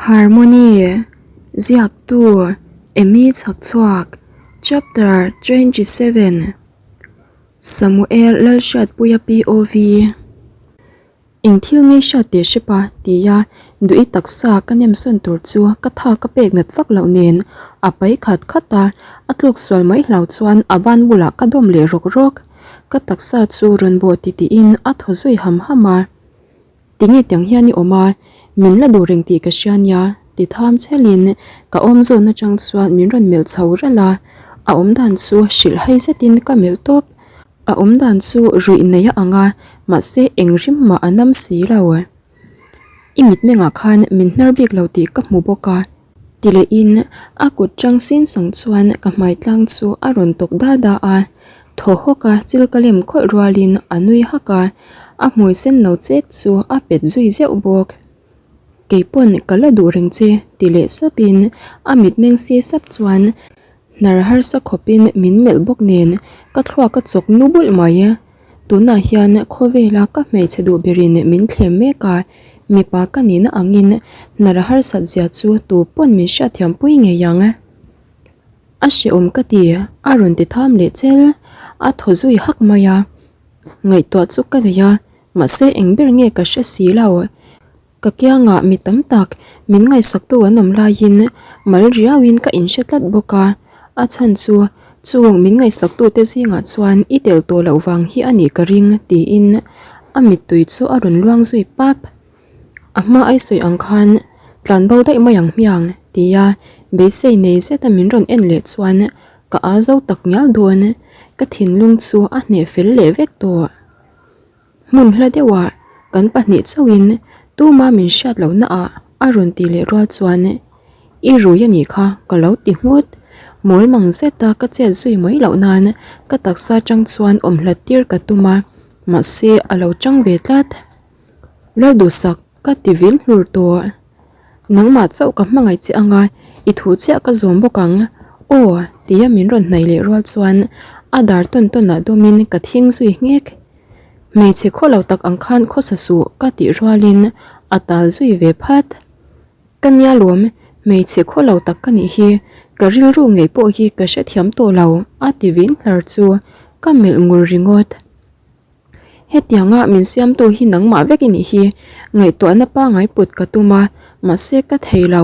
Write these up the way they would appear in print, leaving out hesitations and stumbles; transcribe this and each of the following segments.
Harmony, Ziaktu, Amy Chhakchhuak, Chapter 27, Samuel Lalhriatpuia POV. Eng thil ngei hriat teh hrep a? tia duh i taksa ka nem sawn tur chu ka tha ka pek nat vak loh nen a pai khat khat a, a tluk sual mai hlau chuan a ban bulah ka dawm leh rawk rawk. Ka taksa chu rawn bawh titihin a thaw zui ham ham a. Tinge tiang hian i awm a, min la duh reng tih ka hria nia, ti tham chelin ka awm zawn atang chuan min rawn melh chho ralh a, a awm dan chu hrilh hai zetin ka melh tawp. A awm dan chu ruih nei a ang a, mahse eng rim mah a nam si lo. I mitmengah khan min hnar bik lo tih ka hmu bawk a. Ti lehin a kut chang sin sang chuan ka hmai tlang chu a rawn tawk da da a, thaw hawk a chil ka lem khawlh rualin a nui hak a, a hmui sen no chek chu a pet zui zeuh bawk. Keipawn ka la duh reng che ti leh sawpin a mitmeng si sap chuan Hnar harsa khawpin min melh bawk nen ka thluak a chawk nu bulh mai. Tunah hian khawvela ka hmeichhe duh berin min thlem mek a, mipa ka nihna angin hnar harsat zia chu tu pawn min hriatthiam pui ngei ang. A hrehawm ka ti, a rawn ti tham leh chel, a thaw zui hak mai a. Ngaihtuah chu ka nei a, mahse eng ber nge ka hre si lo. Ka kiangah mi tam tak min ngaihsaktu an awm laiin mal riauin ka inhre tlat bawk a, a chhan chu chung min ngaihsaktute zingah chuan i tel tawh loh vang hi a nih ka ring tiin a mittui chu a rawn luang zui pap. A hma ai sawi ang khan tlan bo daih mai ang hmiang tia beisei nei zeta min rawn en leh chuan ka â zo tak ngial dawn, ka thinlung chu a hneh fel leh vek tawh. Hmun hla deuhah kan pahnih chauhin tuma min hriat lohna ah a rawn ti leh rual chuan I rui a nih kha ka lo ti nghut. Mawl mang zeta ka chet zui mai loh nan ka taksa tang chuan awm hlat tir ka tum a, mahse a lo tang ve tlat. Lalduhsak ka ti vil hlur tawh. Nangmah chauh ka hmangaih che anga i thu chiah ka zawm bawk ang aw tia min rawn hnaih leh rual chuan a dar tawn tawn ah dawmin ka thing zui nghek. Hmeichhe khaw lo tak ang khan khawsa suh ka tih rualin a tal zui ve phat. Ka nia lawm, hmeichhe khaw lo tak ka nih hi, ka rilru ngei pawh hi ka hrethiam tawh lo a ti vin hlar chu ka melh ngur ringawt. Hetianga min siamtu hi nangmah vek i nih hi, ngaihtuahna pangai put ka tum a, mahse ka thei lo.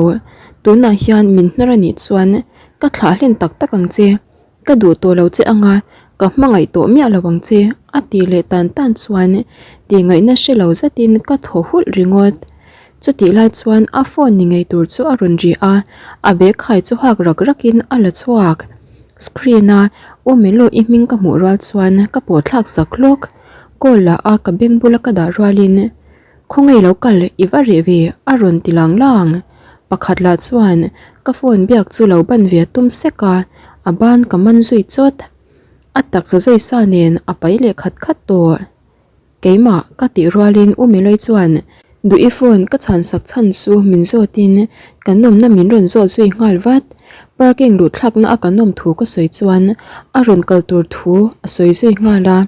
Tunah hian min hnar a nih chuan ka thlah hlen tak tak ang che. Ka duh tawh lo che anga, ka hmangaih tawh miah lo ang che, a ti leh tan tan chuan tih ngaihna hre lo zetin ka thaw hulh ringawt. Chutih lai chuan a phone ni ngei tur chu a rawn ri a, a bag khai chu hak rak rakin a la chhuak. Screen a U Melo i hming ka hmuh rual chuan ka pawh thlak sak hlawk. Call lah a ka beng bula ka dah rualin Khawngaih lo kal i va reh ve a rawn ti lang lang. Pakhat lah chuan ka phone biak chu lo ban ve a tum sek a, a ban ka man zui chawt. A taksa zui sa nen a pai leh khat khat tawh. Keimah ka tih rualin U Miloi chuan duh i phone ka chhan sak chhan chu min zawtin ka nawmna min rawn zawt zui nghal vat. Parking luh thlakna a ka nawm thu ka sawi chuan a rawn kal tur thu a sawi zui nghal a.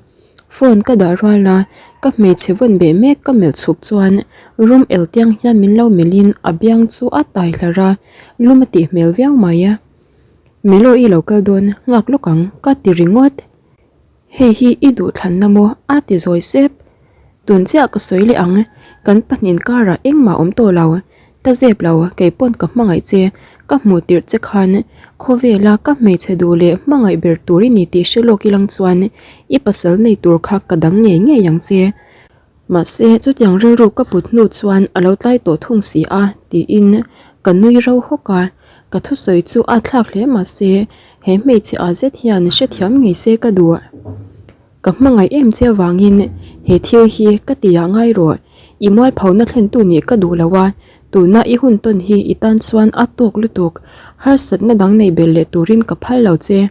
Phone ka dah rual a, ka hmeichhe vawn beh mek ka melh chhuk chuan room el tiang hian min lo melhin a biang chu a tai hlarh a, lum a tih hmel viau mai. Melo i lo kal dawn nghak lawk ang ka ti ringawt. Hei hi i duhthlanna maw? a ti zawi sep. Tun chiah ka sawi leh ang, kan pahnin karah engmah awm tawh lo. Ka zep lo, kei pawn ka hmangaih che, ka hmuh tirh che khan khawvela ka hmeichhe duh leh hmangaih ber tur i ni tih hre lawk ilang chuan i pasal nei tur kha ka dang ngei ngei ang che. Mahse, chutiang rilru ka put hnu chuan a lo tlai tawh thung si a, tiin ka nui ro hawk a. Ka thusawi chu a thlak hle mahse, he hmeichhe ah zet hian hrethiam ngei se ka duh. Ka hmangaih em che avangin he thil hi ka ti ah ngai rawh. I mualphona thlentu nih ka duh lo a, tuna i hun tawn hi i tan chuan a tawk lutuk. Harsatna dang nei belh leh turin ka phal lo che.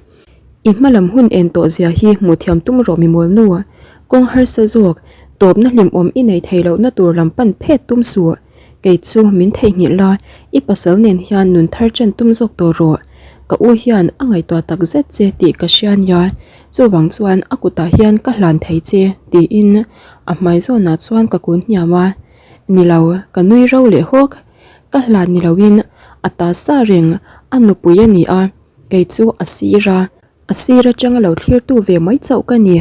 I hmalam hun en tawh zia hi hmuh thiam tum rawh mi mawl nu. Kawng harsa zawk, tawpna hlimawm i nei thei lohna tur lam pan phet tum suh. Kei chu min theihnghilh la, i pasal nen hian nun thar chen tum zawk tawh rawh. Ka u hian a ngaihtuah tak zet che tih ka hria nia, chuvang chuan a kutah hian ka hlan thei che tiin a hmai zawnah chuan ka kun hniam a. Ni lo, ka nui ro leh hawk. Ka hlan ni loin a ta sa reng a nupui a ni a, kei chu a sir a, a sir atanga lo thlirtu ve mai chauh ka ni.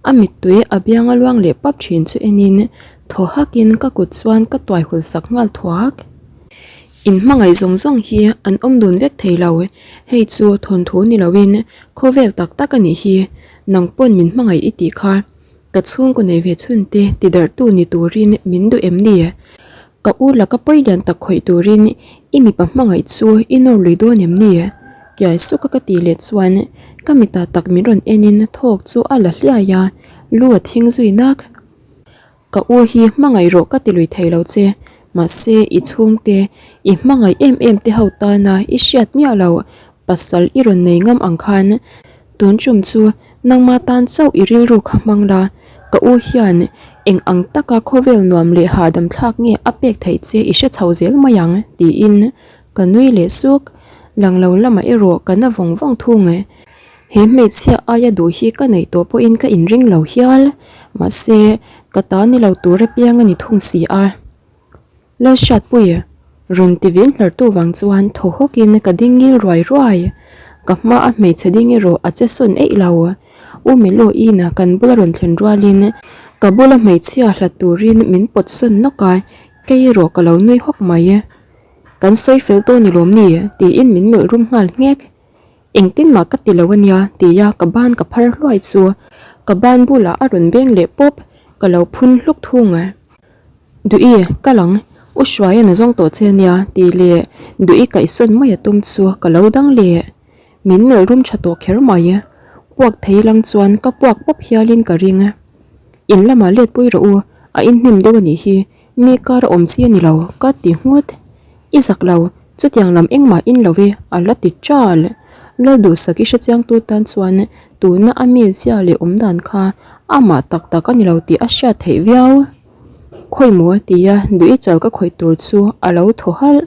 A mittui a biang a luang leh pap thin chu enin thaw hakin ka kut chuan ka tuai hul sak nghal thuak. In hmangaih zawng zawng hi an awm dun vek thei lo, hei chu thawnthu ni loin khawvel tak tak a nih hi, nang pawn min hmangaih i tih kha. Ka chhungkaw nei ve chhun te ti darhtu ni turin min duh em ni? Ka u laka pawi lian tak khawih turin i mipa hmangaih chu i nawr lui dawn em ni? Kiai suka ka tih leh chuan ka mitah tak min rawn enin thawk chu a la hliai a, lu a thing zui nak. Ka u hi hmangaih rawh ka ti lui thei lo che, mahse i chhungte, i hmangaih em em te ho tana i hriat miah lo pasal i rawn nei ngam ang khan tun tum chu nangma tan chauh i rilru kha hmang la, ka u hian eng ang taka khawvel nuam leh hahdam thlak nge a pek theih che i hre chho zel mai ang tiin ka nui leh suk, lang lo lamah erawh ka na vawng vawng thung. He hmeichhia aia duh hi ka neih tawh pawhin ka inring lo hial, mahse ka ta ni lo tur apiang a ni thung si a. Lalhriatpui, rawn ti vin hlartu vang chuan thaw hawkin ka ding ngil ruai ruai. Ka hma a hmeichhe ding erawh a che sawn eih lo. U Melo-in kan bula rawn thlen rualin ka bula hmeichhia hlat turin min pawt sawn nawk a, kei erawh ka lo nui hawk mai. Kan sawi fel tawh ni lawm ni? tiin min melh rum nghal nghek. Engtin mah ka ti lo a nia tia ka ban ka phar hluai chu ka ban bulah a rawn beng leh pawp, ka lo phun hluk thung a. Duhi, kal ang, U Hruaia'n a zawng tawh che a nia tih leh Duhi kaihsawn mai a tum chu ka lo dang leh. Min melh rum tha tawh kher mai. Puak thei lang chuan ka puak pawp hialin ka ring. In lamah let pui rawh u, a inhnem deuh a nih hi, Mi kar a awm chi a ni lo, ka ti nghut. I zak lo, chutiang lam engmah in lo e, a la ti ṭal. Lalduhsak i hrechiangtu tan chuan tuna a mi zia leh awm dan kha amah tak tak a ni lo tih a hriat theih viau. Khawimaw tia duh i chal ka khawih tur chu a lo thaw halh,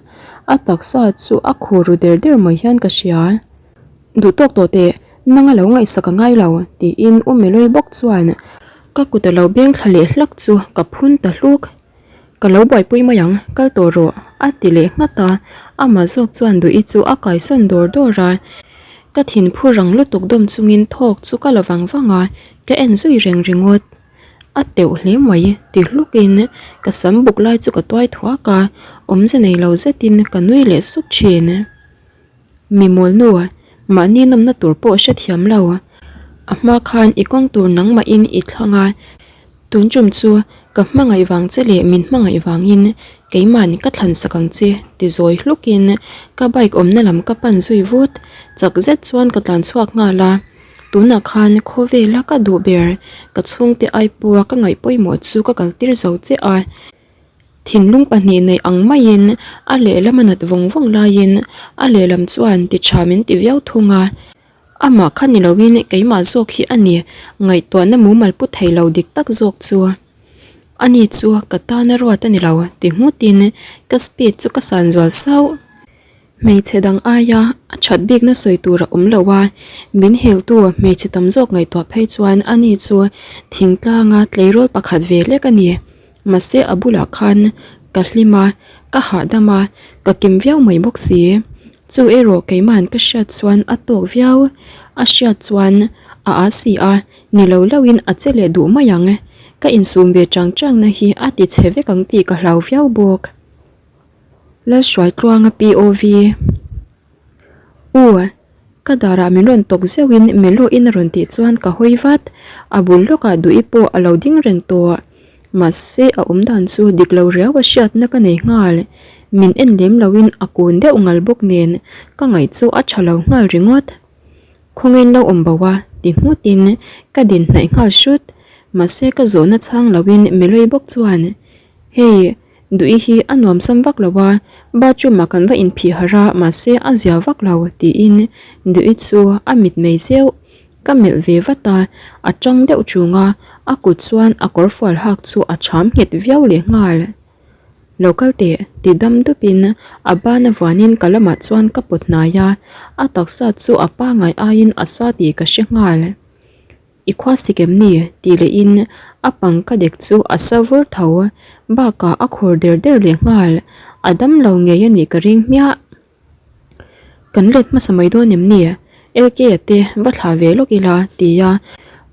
a taksa chu a khur ru der der mai hian ka hria. Duh tawk tawh teh, nanga lo ngaihsak a ngai lo, tiin U Meloi bawk chuan ka kut a lo beng thla leh hlak chu ka phun ta hluk. Ka lo buaipui mai ang, kal tawh rawh, a ti leh nghat a, amah zawk chuan Duhi chu a kaisawn dawr dawr a. Ka thinphu rang lutuk dawm chungin thawk chu ka la vang vang a, ka en zui reng ringawt. A teuh hle mai, ti hlukin ka sam buk lai chu ka tuai thuak a, awmze nei lo zetin ka nui leh sup thin. Mi mawlnu, mahni nawmna tur pawh hrethiam lo. A hma khan i kawng tur nangmahin i thlang a, tun tum chu ka hmangaih vang che leh min hmangaih vangin keima'n ka thlan sak ang che ti zawi hlukin ka bike awmna lam ka pan zui vut. Chak zet chuan ka tlan chhuak nghal a, tunah khan khawvela ka duh ber ka chhungte aipua ka ngaih pawimawh chu ka kaltir zo che a. Thinlung pahnih neih ang maiin a lehlam a nat vawng vawng laiin a lehlam chuan ti tha min ti viau thung a. Amah kha ni loin keimah zawk hi a ni ngaihtuahna mumal pu thei lo dik tak zawk chu. Ani chu ka tana ruat a ni lo ti nghutin ka speed chu ka san zual sauh. Hmeichhe dang aia a that bikna sawi tur a awm lo a, min heltu hmeichhe tam zawk ngaihtuah phei chuan ani chu thingtlanga tleirawl pakhat ve lek a ni. Mahse a bulah khan ka hlim a, ka hahdam a, ka kim viau mai bawk si. Chu erawh keimahan ka hriat chuan a tawk viau, a hriat chuan a aa si a, ni lo loin a che leh duh mai ang. Ka insum ve chang changna hi a ti chhe vek ang tih ka hlau viau bawk. Lalhruaitluanga POV. U, ka darah min rawn tawk zeuhin Melo-in a rawn tih chuan ka hawi vat. A bul lawkah Duhi pawh a lo ding reng tawh. Mahse a awm dan chu dik lo riau a hriatna ka nei nghal. Min en lem loin a kun deuh ngal bawk nen ka ngaih chu a tha lo nghal ringawt. Khawngain lo awm bo a ti nghutin ka din hnaih nghal hrut. Mahse ka zawhna chhang loin Melo-i bawk chuan, Hei, Duhi hi a nuam sam vak lo a, bathroom ah kan va inphih harh a mahse a zia vak lo tiin Duhi chu a mit mei zeuh. Ka melh ve vat a, a tang deuh chung a, a kut chuan a kawr fual hak chu a cham nghet viau leh nghal. Lo kal teh ti dam dup in a ban a vuan in ka lamah chuan ka pawt hnai a, a taksa chu a pangai aiin a sa tih ka hre nghal. I khua sik em ni? tih leh in a pang ka dek chu a sa vur tho, bakah a khur der der leh nghal. A dam lo ngei a nih ka ring hmiah. Kan let hmasa mai dawn em ni? LK-a te va thlah ve lawk ila tia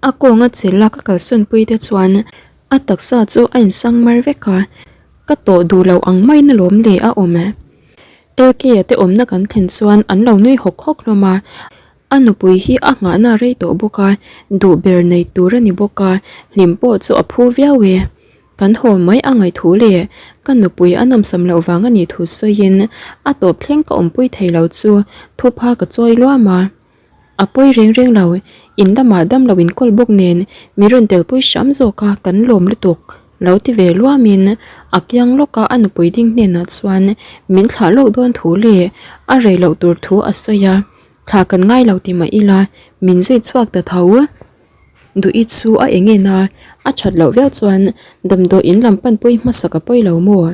a kawnga chela ka kalsawn pui te chuan a taksa chu a insang mar vek a, ka tawh duh lo ang maiin alawm le a awm. LK-a te awmna kan thlen chuan an lo nui hawk hawk hlawm a, a nupui hi a nghahna rei tawh bawk a, duh ber nei tur a ni bawk a, hlim pawh chu a phu viau e. Kan haw mai a ngaih thu leh ka nupui a nawmsam loh vang a nih thu sawiin a tawp thleng ka awmpui thei lo chu thupha ka chawi luam a. A pawi reng reng lo, in lamah dam lo inkawl bawk nen mi rawn telpui hram zawk a kan lawm lutuk lo ti ve luamin a kiang lawka a nupui ding hnenah chuan min thlah lawk dawn thu leh a rei loh tur thu a sawi a, thlah kan ngai lo ti mah ila min zui chhuak ta tho. Duhi chu a eng en a, a that loh viau chuan damdawi in lam panpui hmasa ka pawi lo maw?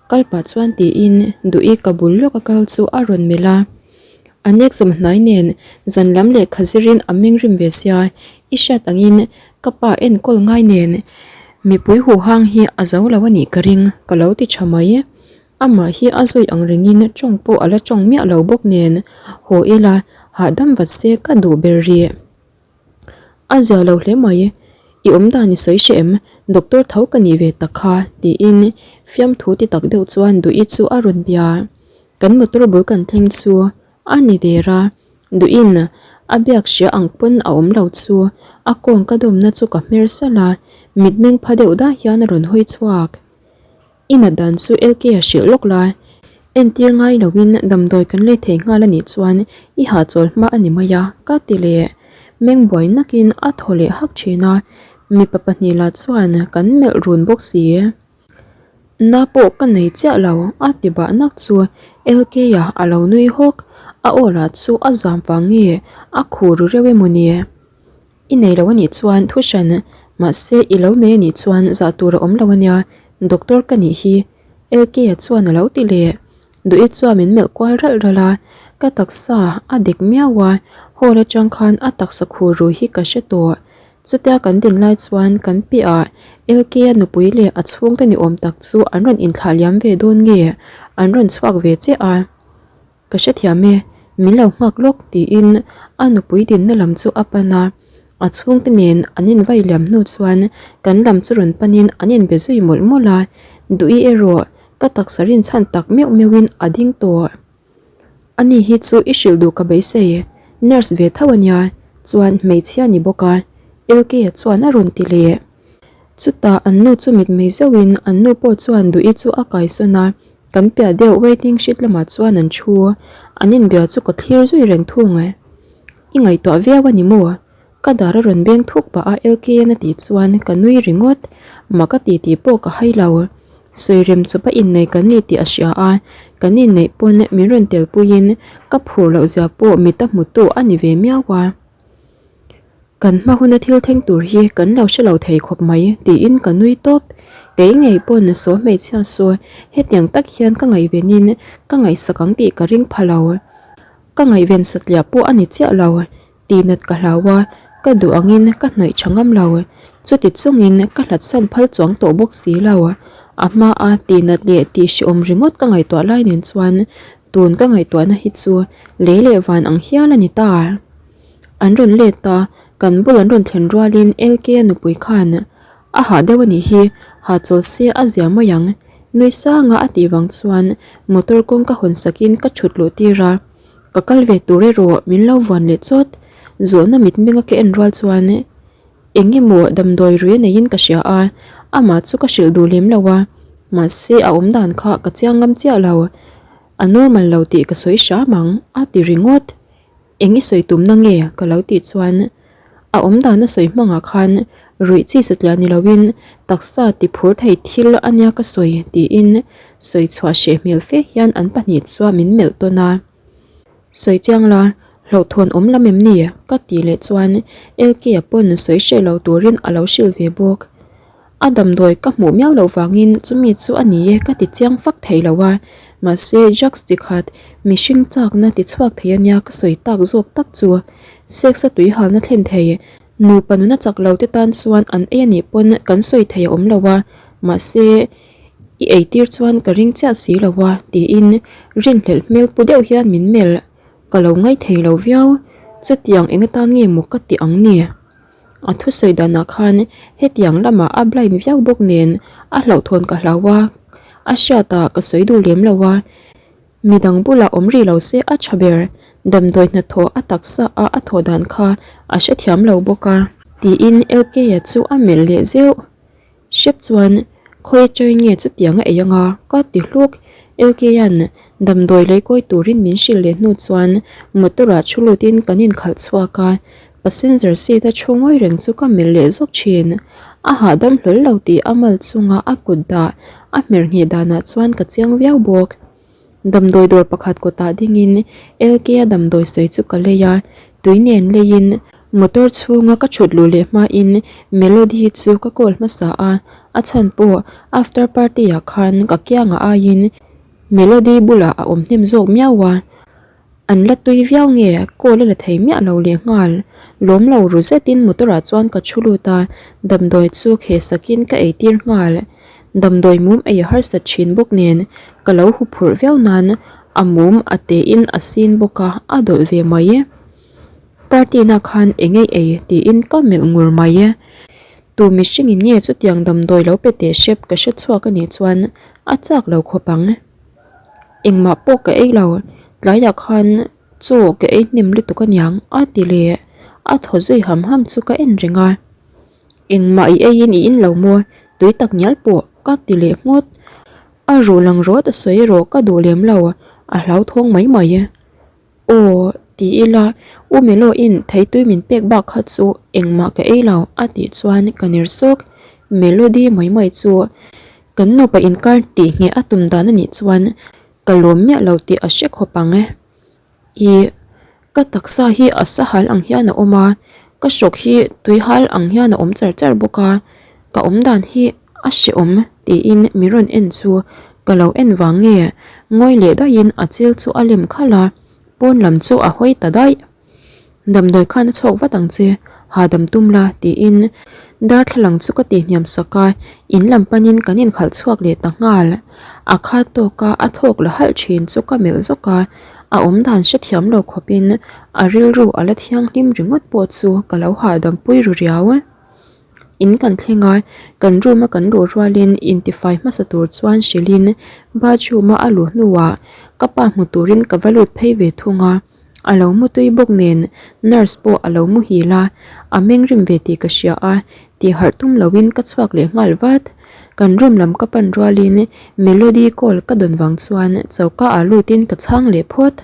Kal pah chuan tiin Duhi ka bul lawk a kal chu a rawn melh a. An exam hnai nen zan lam lehkha zirin a meng rim ve sia, i hriat angin ka pa enkawl ngai nen mipui huhang hi a zo lo a nih ka ring ka lo ti tha mai. Amah hi a zui ang rengin tawng pawh a la tawng miah lo bawk nen haw ila hahdam vat se ka duh ber rih. A zia lo hle mai, i awm dan i sawi hreh em? Doctor tho ka nih ve tak kha, tiin fiamthu ti tak deuh chuan Duhi chu a rawn bia. Kan motor bul kan thleng chu a ni der a, Duhin a biak hria ang pawn a awm lo chu a kawng ka dawmna chu ka hmer salh a, mitmeng pha deuh dah hian a rawn hawi chhuak. I nat dan chu LK a hrilh lawk la, entir ngai loin damdawi kan lei thei nghal a nih chuan i hahchawl hma a ni mai a, ka ti leh. Meng buai nakin a thaw leh hak thin a, mipa pahnih lah chuan kan melh run bawk si. Na pawh ka nei chiah lo, a ti bah nak chu LK a a lo nui hawk, a aw lah chu a zam vang nge a khur ru reuh emaw ni. I nei lo anih chuan thu hran, mahse i lo nei anih chuan zah tur a awm lo ania, doctor ka nih hi LK-a chuan a lo ti leh. Duhi chuan min melh kual ralh ralh a, ka taksa a dik miau a, hall atang khan a taksa khur rui hi ka hre tawh. Chutia kan din lai chuan kan piahah LK-a nupui leh a chhungte ni awm tak chu an rawn inthlah liam ve dawn nge an rawn chhuak ve chiah a. Ka hrethiam e, min lo nghak lawk tiin a nupui dinna lam chu a pan a, a chhungte nen an invai liam hnu chuan kan lam chu rawn panin an inbe zui mawlh mawlh a, Duhi erawh ka taksa rinchhan tak meuh meuhin a ding tawh. Ani hi chu i hrilh duh ka beisei, nurse ve tho a nia, chuan hmeichhia ni bawk a, LK-a chuan a rawn ti leh. Chutah an nu chu mitmei zauhin an nu pawh chuan Duhi chu a kaisawn a, Kan piah deuh waiting sheet lamah chuan an thu, an inbia chu ka thlir zui reng thung e. I ngaihtuah viau a ni maw? Ka dar a rawn beng thuk pah a LKN a tih chuan ka nui ringawt, mak a ti tih pawh ka hai lo. Sawi rem chawp a innei kan ni tih a hria a, kan inneih pawn min rawn telpuiin ka phur loh zia pawh mit a hmutu a ni ve miau a. Kan hma huna thil thleng tur hi kan lo hre lo thei khawp mai tiin ka nui tawp. Kei ngei pawn saw hmeichhia saw hetiang tak hian ka ngaihvenin ka ngaihsak ang tih ka ring pha lo. Ka ngaihven satliah pawh a ni chiah lo, tihnat ka hlau a, ka duh angin ka hnaih tha ngam lo. Chuti chungin ka hlatsan phal chuang tawh bawk si lo. A hmaa tihnat leh tihhrehawm ringawt ka ngaihtuah lai nen chuan tun ka ngaihtuahna hi chu lei leh van ang hial a ni ta. An rawn let a, kan bul an rawn thlen rualin LK-a nupui khan a hah deuh a nih hi, hahchawl se a zia mai ang. Nui sanga a tih vang chuan motor kawng ka hawn sakin ka thut luh tir a, ka kal ve tur erawh min lo vuan leh chawt. Zawhna mitmenga ka en rual chuan eng emaw damdawi rui a neiin ka hria a, amah chu ka hrilh duh lem lo a, mahse a awm dan kha ka chiang ngam chiah lo. A normal lo tih ka sawi hram ang a ti ringawt. Eng i sawi tumna nge? ka lo tih chuan a awm dan a sawi hmangah khan ruih chi satliah ni loin taksa ti phur thei thil a nia ka sawi tiin sawi chhuah hreh hmel fe hian an pahnih chuan min melh tawn a. Sawi chiang la, hlauhthawn awm lam em ni? ka tih leh chuan LK-a pawn sawi hreh lo turin a lo hrilh ve bawk. A damdawi ka hmuh miau loh vangin chumi chu a ni e ka ti chiang fak thei lo a, mahse drugs chi khat mihring chakna ti chhuak thei ania ka sawi tak zawk tak chu sex a tui halna thlen thei nupa nuna chak lo te tan chuan an ei anih pawn kan sawi thei a awm lo a, mahse. I eitir chuan ka ring chiah si lo a tiin rinhlelh hmel pu deuh hian min melh. Ka lo ngaithei lo viau, chutiang eng atan nge maw ka ti ang ni? A thusawi danah khan hetiang lamah a blind viau bawk nen a hlauhthawn ka hlau a, a hriatah ka sawi duh lem lo a, midang bulah awm rih lo se a tha ber, damdawi hnathawh a taksa a a thawh dan kha a hrethiam lo bawk a. Tiin LK-a chu a melh leh zeuh. Hrep chuan khawi atangin nge chutiang a ei anga ka ti hluk. LK-a'n damdawi lei kawi turin min hrilh leh hnu chuan motor-ah thu lutin kan inkhalh chhuak a, passenger seat a thu ngawi reng chu ka melh leh zawk thin. A hahdam hlawl lo tih a mal chunga a kut dah a hmer ngheh danah chuan ka chiang viau bawk. Damdawi dawr pakhat kawtah dingin LK-a damdawi sawi chu ka lei a, tui nen leiin motor chhunga ka thut luh leh hmain Melody chu ka call hmasa a, a chhan pawh after party ah khan ka kiangah aiin Melody bulah a awm hnem zawk miau a. An la tui viau nge call a la thei miah lo leh nghal. Lawm lo ru zetin motor ah chuan ka thu lut a, damdawi chu kheh sakin ka eitir nghal. Damdawi mum ei a harsat thin bawk nen ka lo hu phurh viau nan a mum a te in a sin bawk a, a dawlh ve mai. Party na khan eng ei ei tiin ka melh ngur mai. Tu mihring in nge chutiang damdawi lo pe teh hrep ka hre chhuak anih chuan a chak lo khawp ang. Engmah pawh ka ei lo, tlaiah khan chaw ka ei hnem lutuk aniang a ti leh a thaw zui ham ham chu ka en reng a. Engmah i eiin i in lo maw tui tak ngial pawh ka ti leh nghut. A ruh lang rawt a sawi erawh ka duh lem lo, a hlauthawng mai mai. Aw, ti ila, U Melo-in theitui min pek bak kha chu engmah ka ei lo a tih chuan ka ner sawk. Melody mai mai chu kan nupa inkar tih ngheh a tum dan a nih chuan ka lawm miah lo tih a hre khawp ang e. Ih, ka taksa hi a sahal ang hian a awm a, ka hrawk hi tuihal ang hian a awm char char bawk a, ka awm dan hi A hrehawm tiin mi rawn en chu ka lo en vang nge ngawi leh daihin a chil chu a lem khalh a, pawn lam chu a hawi ta daih. Damdawi khan a chhawk vat ang che, hahdam tum la tiin darthlalang chu ka tihniam sak a, in lam panin kan inkhalh chhuak leh ta nghal. A khat tawka a thawk la halh thin chu ka melh zawk a, a awmdan hrethiam lo khawpin a rilru a la thianghlim ringawt pawh chu ka lo hahdam pui ru riau. In kan thleng a, kan room a kan luh rualin intifai hmasa tur chuan hrilhin bathroom a a luh hnuah ka pa hmu turin ka va lut phei ve thung a, a lo mu tui bawk nen nurse pawh a lo muhil a, a meng rim ve tih ka hria a, tih harh tum loin ka chhuak leh nghal vat. Kan room lam ka pan rualin Melody call ka dawn vang chuan choka ah lutin ka chhang leh phawt.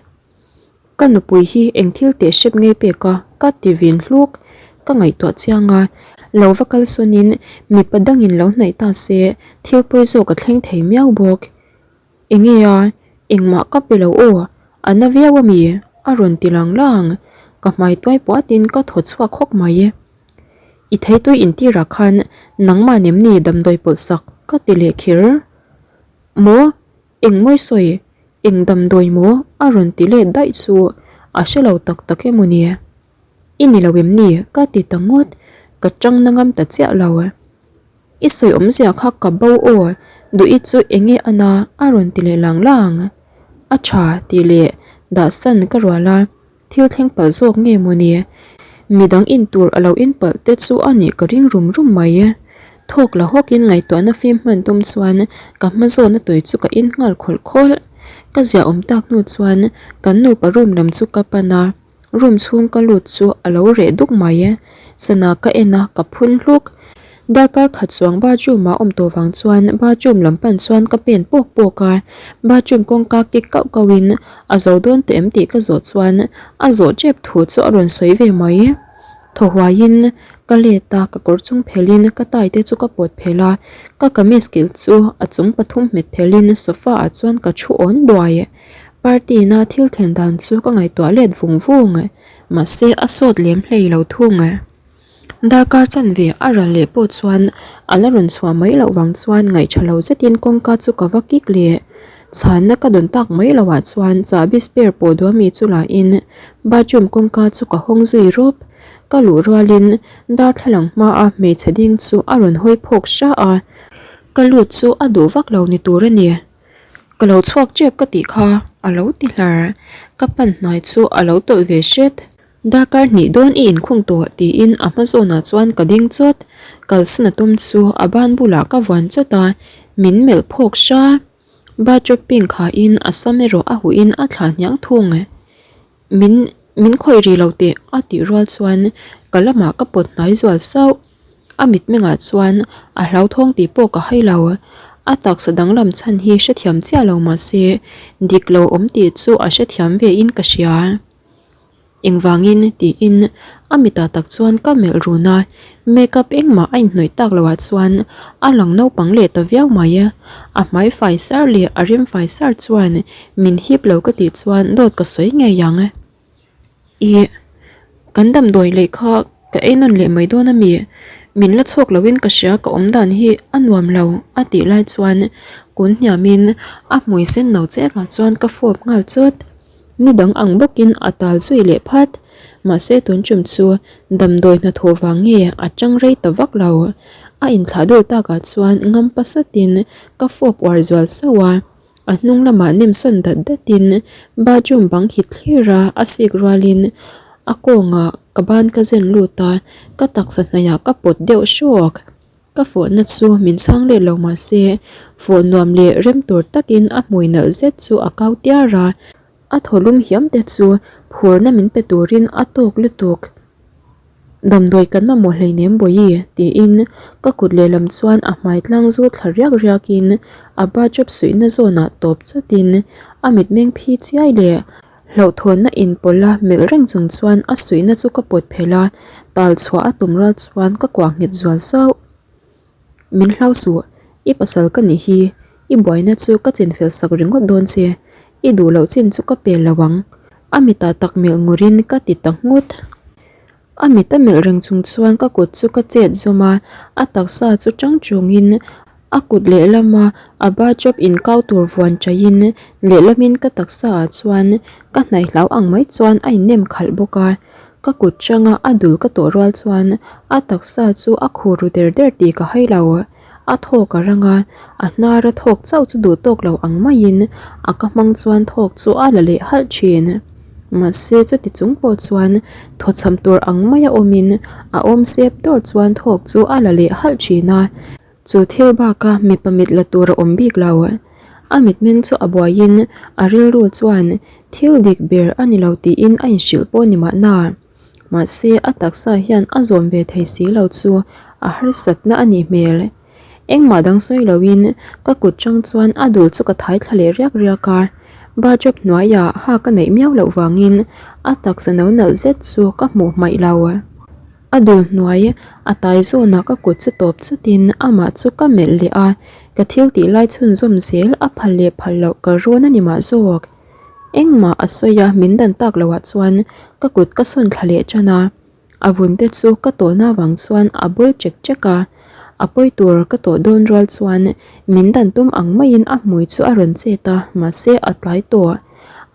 Ka nupui hi eng thil teh hrep ngei pek a, ka ti vin hluk. Ka ngaihtuah chiang a, lo va kal sawnin mipa dangin lo hnaih ta se thil pawi zawk a thleng thei miau bawk. Enge a, engmah ka pe lo aw, a na viau a mi? a rawn ti lang lang. Ka hmai tuai puatin ka thaw chhuak hawk mai. I theitui intirah khan nangmah nem ni damdawi pawlh sak ka ti leh kher. Maw? Eng mawi sawi, eng damdawi maw a rawn ti let daih chu a hre lo tak tak emaw ni? I ni lo em ni? Ka ti ta ngawt, ka chang na ngam ta chiah lo. I sawi awmzia kha ka bo aw, duh i chu enge a na a rawn ti leh lang lang. A tha tih leh dahsan ka rual a. Thil thleng palh zawk nge maw ni? Midang in tur a lo in palh te chu a nih ka ring rum rum mai. Thawk la hawkin ngaihtuahna fim hman tum chuan ka hma zawhna tui chu ka in nghal khawlh khawlh. Ka ziah awm tak hnu chuan kan nupa room lam chu ka pan a, room chhung ka lut chu a lo reh duk mai. Sana ka en a, ka phun hluk. Darkar khat chuang bathroom ah awm tawh vang chuan bathroom lam pan chuan ka pen pawk pawk a, bathroom kawngka kik kauh kauh in a zo dawn teh em tih ka zawh chuan a zawh tep thu chu a rawn sawi ve mai. Thaw huai in ka let a, ka kawr chung phelh in ka tie te chu ka pawt phelh a, ka kamis kilh chu a chung pathum hmet phelh in sofa ah chuan ka thu awn duai. Party na thil thlen dan chu ka ngaihtuah let vung vung, mahse a sawt lem hlei lo thung. Darkar chanve a ral leh pawh chuan a la rawn chhuah mai loh vang chuan ngaihṭha lo zetin kawngka chu ka va kik leh. Chhanna ka dawn tak mai loh ah chuan chahbi spare pawh duami chu lahin bathroom kawngka chu ka hawng zui rawp. Ka luh rualin darthlalang hmaa hmeichhe ding chu a rawn hawi phawk hra a. Ka lut chu a duh vak lo ni tur a ni. Ka lo chhuak tep ka tih kha a lo ti hlar. Ka pan hnai chu a lo tawlh ve hret. Darkar hnih dawn i inkhung tawh tiin a hma zawnah chuan ka ding chawt. Kalsan a tum chu a ban bulah ka vuan chawt a, min melh phawk hra. Bathrobe pink hain a sam erawh a huhin a thlah hniang thung. Min min khawih rih lo teh a tih rual chuan ka lamah ka pawt hnai zual sauh. A mitmengah chuan a hlauthawng tih pawh ka hai lo. A taksa danglam chhan hi hrethiam chiah lo mahse dik lo awm tih chu a hrethiam ve in ka hria. Engvangin? tiin a mitah tak chuan ka melh run a, makeup engmah a inhnawih tak loh ah chuan a lang naupang leh ta viau mai. A hmai fai sar leh a rim fai sar chuan min hip lo ka tih chuan dawt ka sawi ngei ang. Ih, kan damdawi leh kha ka ei nawn leh mai dawn a mi? Min la chhuak loin ka hria ka awm dan hi a nuam lo a tih lai chuan kun hniamin a hmui sen no chek ah chuan ka fawp nghal chawt. Ni dang ang bawkin a tal zui leh phat. Mahse tun tum chu damdawi hnathawh vang nge a tang rei ta vak lo. A inthlah dul takah chuan ngam pasatin ka fawp uar zual sauh a. A hnung lamah nem sawn dat datin bathroom bang hit thlir a, a sik rualin a kawngah ka ban ka zen lut a, ka taksa hnaihah ka pawt deuh hrawk. Ka fawhna chu min chhang let lo mah se, fawh nuam leh rem tur takin a hmui nalh zet chu a kau tiar a, a thaw lum hiam te chu phurna min pe turin a tawk lutuk. Damdawi kan mamawh hleinem Bawihi tiin ka kut lehlam chuan a hmai tlang zu thla riak riakin a bathrobe suihna zawnah tawp chawtin a mitmeng phi chiai leh Hlauhthawnna inpawlh a melh reng chung chuan a suihna chu ka pawt phelh a, tal chhuah a tum rual chuan ka kuah nghet zual sauh. Min hlau suh, i pasal ka nih hi, i buaina chu ka chinfel sak ringawt dawn che, i duh loh chin chu ka pel lo ang, a mitah tak melh ngurin ka ti ta nghut. A mit a melh reng chung chuan ka kut chu ka chet zawm a, a taksa chu chang chungin a kut lehlama a bathrobe inkau tur vuan chaihin lehlamin ka taksa ah chuan ka hnaih hlau ang mai chuan a innem khalh bawk a. Ka kut changa a dul ka tawh rual chuan a taksa chu a khur ru der der tih ka hai lo. A thawk a rang a, a hnar a thawk chauh chu duh tawk lo ang maiin a ka hmang chuan thawk chu a la leh halh thin. Mahse chuti chung pawh chuan thawchham tur ang maia awmin a awm sep dawr chuan thawk chu a la leh halh thin a. Chu thil baka mipa mit la tur a awm bik lo. A mitmeng chu a buaiin a rilru chuan thil dik ber a ni lo tiin a inhrilh pawh ni mahna. Mahse a taksa hian a zawm ve thei si lo chu a harsatna a nih hmel. Engmah dang sawi loin ka kut chang chuan a dul chu ka thai thla leh riak riak a, bathrobe hnuaiah ha ka neih miau loh vangin a taksa no nalh zet chu ka hmuh hmaih lo. A dul hnuai a tai zawnah ka kut chu tawp chutin amah chu ka melh leh a, ka thil tih lai chhunzawm zel a phal leh phal loh ka rawn a ni mah zawk. Engmah a sawi a min dan tak loh ah chuan ka kut ka sawn thla leh tan a, a vun te chu ka tawhna vang chuan a bul chek chek a, a pawi tur ka tawh dawn rual chuan min dan tum ang maiin a hmui chu a rawn chet a mahse a tlai tawh.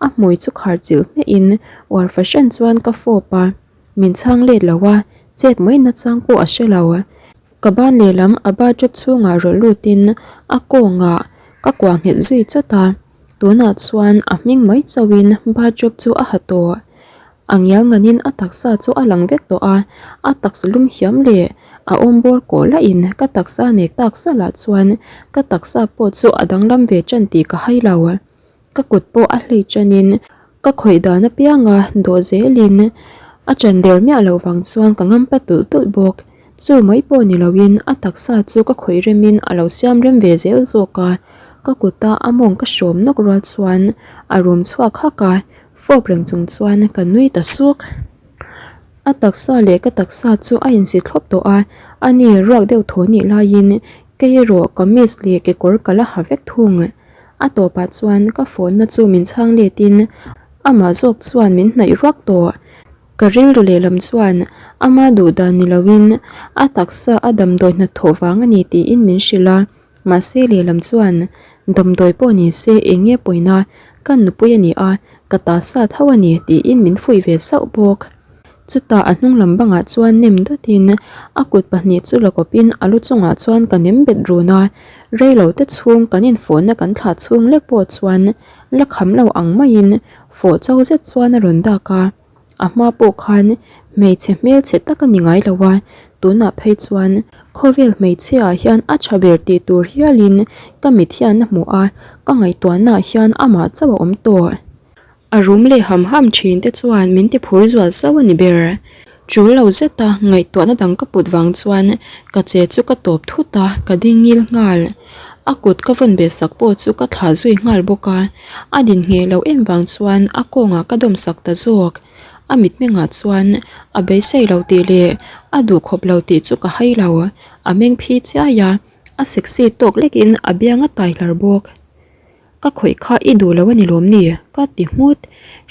A hmui chu khar chilh hmiah in uar fahran chuan ka fawp a, min chhang let lo a, chet mai nachang pawh a hre lo. Ka ban lehlam a bathrobe chhungah rawlh lutin a kawngah ka kuah nghet zui chawt a. Tunah chuan a hming mai chauhin bathrobe chu a ha tawh. A ngial nganin a taksa chu a lang vek tawh a, a taksa lum hiam leh a awm bawr kawh lahin ka taksa nek tak salah chuan ka taksa pawh chu a danglam ve tan tih ka hai lo. Ka kut pawh a hlei tanin ka khawih dan apianga dawh zelin a ṭan der miah loh vang chuan ka ngampa tulh tulh bawk. Chu mai pawh ni loin a taksa chu ka khawih remin a lo siam rem ve zel zawk a, ka kuta a mawng ka hrawm nawk rual chuan a rum chhuak hak a, fawp reng chung chuan ka nui ta suk. A taksa leh ka taksa chu a insi thlawp tawh a, ani ruak deuh thaw nih laiin kei erawh kamis leh kekawr ka la ha vek thung. A tawpah chuan ka phone na chu min chhang letin amah zawk chuan min hnaih ruak tawh. Ka rilru lehlam chuan ama duh dan ni loin a taksa a damdawi hnathawh vang a ni tiin min hrilh a, mahse lehlam chuan damdawi pawh ni se eng nge pawina ka nupui a ni a, ka ta sa tho a ni tiin min fuih ve sauh bawk. Chutah a hnung lam bangah chuan nem dawtin a kut pahnih chu la kawpin a lu chungah chuan ka nem bet run a, rei lo te chhung kan infawhna kan thlah chhung lek pawh chuan la kham lo ang maiin fawh cho zet chuan a rawn dak a. A hma pawh khan hmeichhe hmelchhe tak a ni ngai lo a, tunah phei chuan khawvel hmeichhia ah hian a tha ber tih tur hialin ka mit hian a hmu a, ka ngaihtuahnaah hian amah chauh a awm tawh. A rum leh ham ham thin te chuan min ti phur zual zauh a ni ber. Tul lo zeta ngaihtuahna dang ka put vang chuan ka che chu ka tawp thut a, ka ding ngil nghal. A kut ka vawn beh sak pawh chu ka thlah zui nghal bawk a, a din ngheh loh em vang chuan a kawngah ka dawm sak ta zawk. A mitmengah chuan a beisei lo tih leh a duhkhawp lo tih chu ka hai lo. A meng phi chiai a, a sexy tawk lekin a biang a tai hlar bawk. Ka khawih kha i duh lo a ni lawm ni? Ka ti nghut.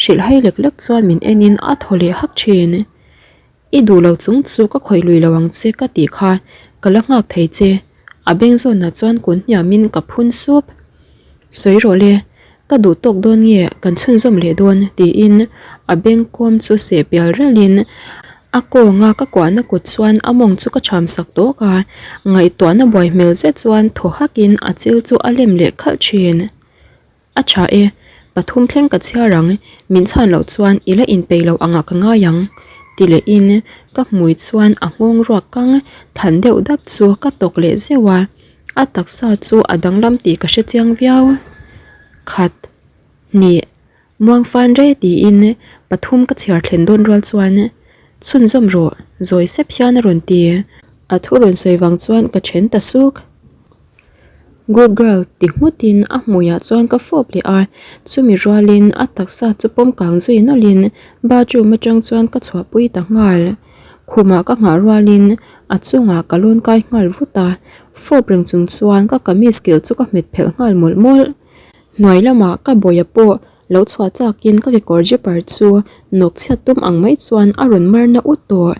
Hrilh hai lek lek chuan min enin a thaw leh hak thin. I duh lo chung chu ka khawih lui lo ang che ka tih kha ka la nghak thei che. A beng zawnah chuan kun hniamin ka phun sup. Sawi rawh le, ka duh tawk dawn nge kan chhunzawm leh dawn tiin a beng kawm chu seh pial ralin A kawnga ka kuahna kut chuan a mawng chu ka cham sak tawk a, ngaihtuahna buai hmel zet chuan thaw hakin a chil chu a lem leh khalh thin. A tha e, pathum thleng ka chhiar ang, min chhan loh chuan i la inpeih loh angah ka ngai ang, ti lehin ka hmui chuan a nghawng ruak kang than deuh dap chu ka tawk leh zeuh a, a taksa chu a danglam tih ka hrechiang viau. Khat, hnih. Muangfan rei tiin pathum ka chhiar thlen dawn rual chuan chhunzawm rawh zawi sep hian a rawn ti. A thu rawn sawi vang chuan ka then ta suk. Good girl ti nghutin a hmuiah chuan ka fawp leh a, chumi rualin a taksa chu pawm kang zui nawlhin bathroom atang chuan ka chhuahpui ta nghal. Khumah ka nghah rualin a chungah ka lawn kai nghal vut a, fawp reng chung chuan ka kamis kilh chu ka hmet phelh nghal mawlh mawlh. Hnuai lamah ka bawia pawh lo chhuah chakin ka kekawr zipper chu nawk chhiat tum ang mai chuan a rawn mar na ut tawh.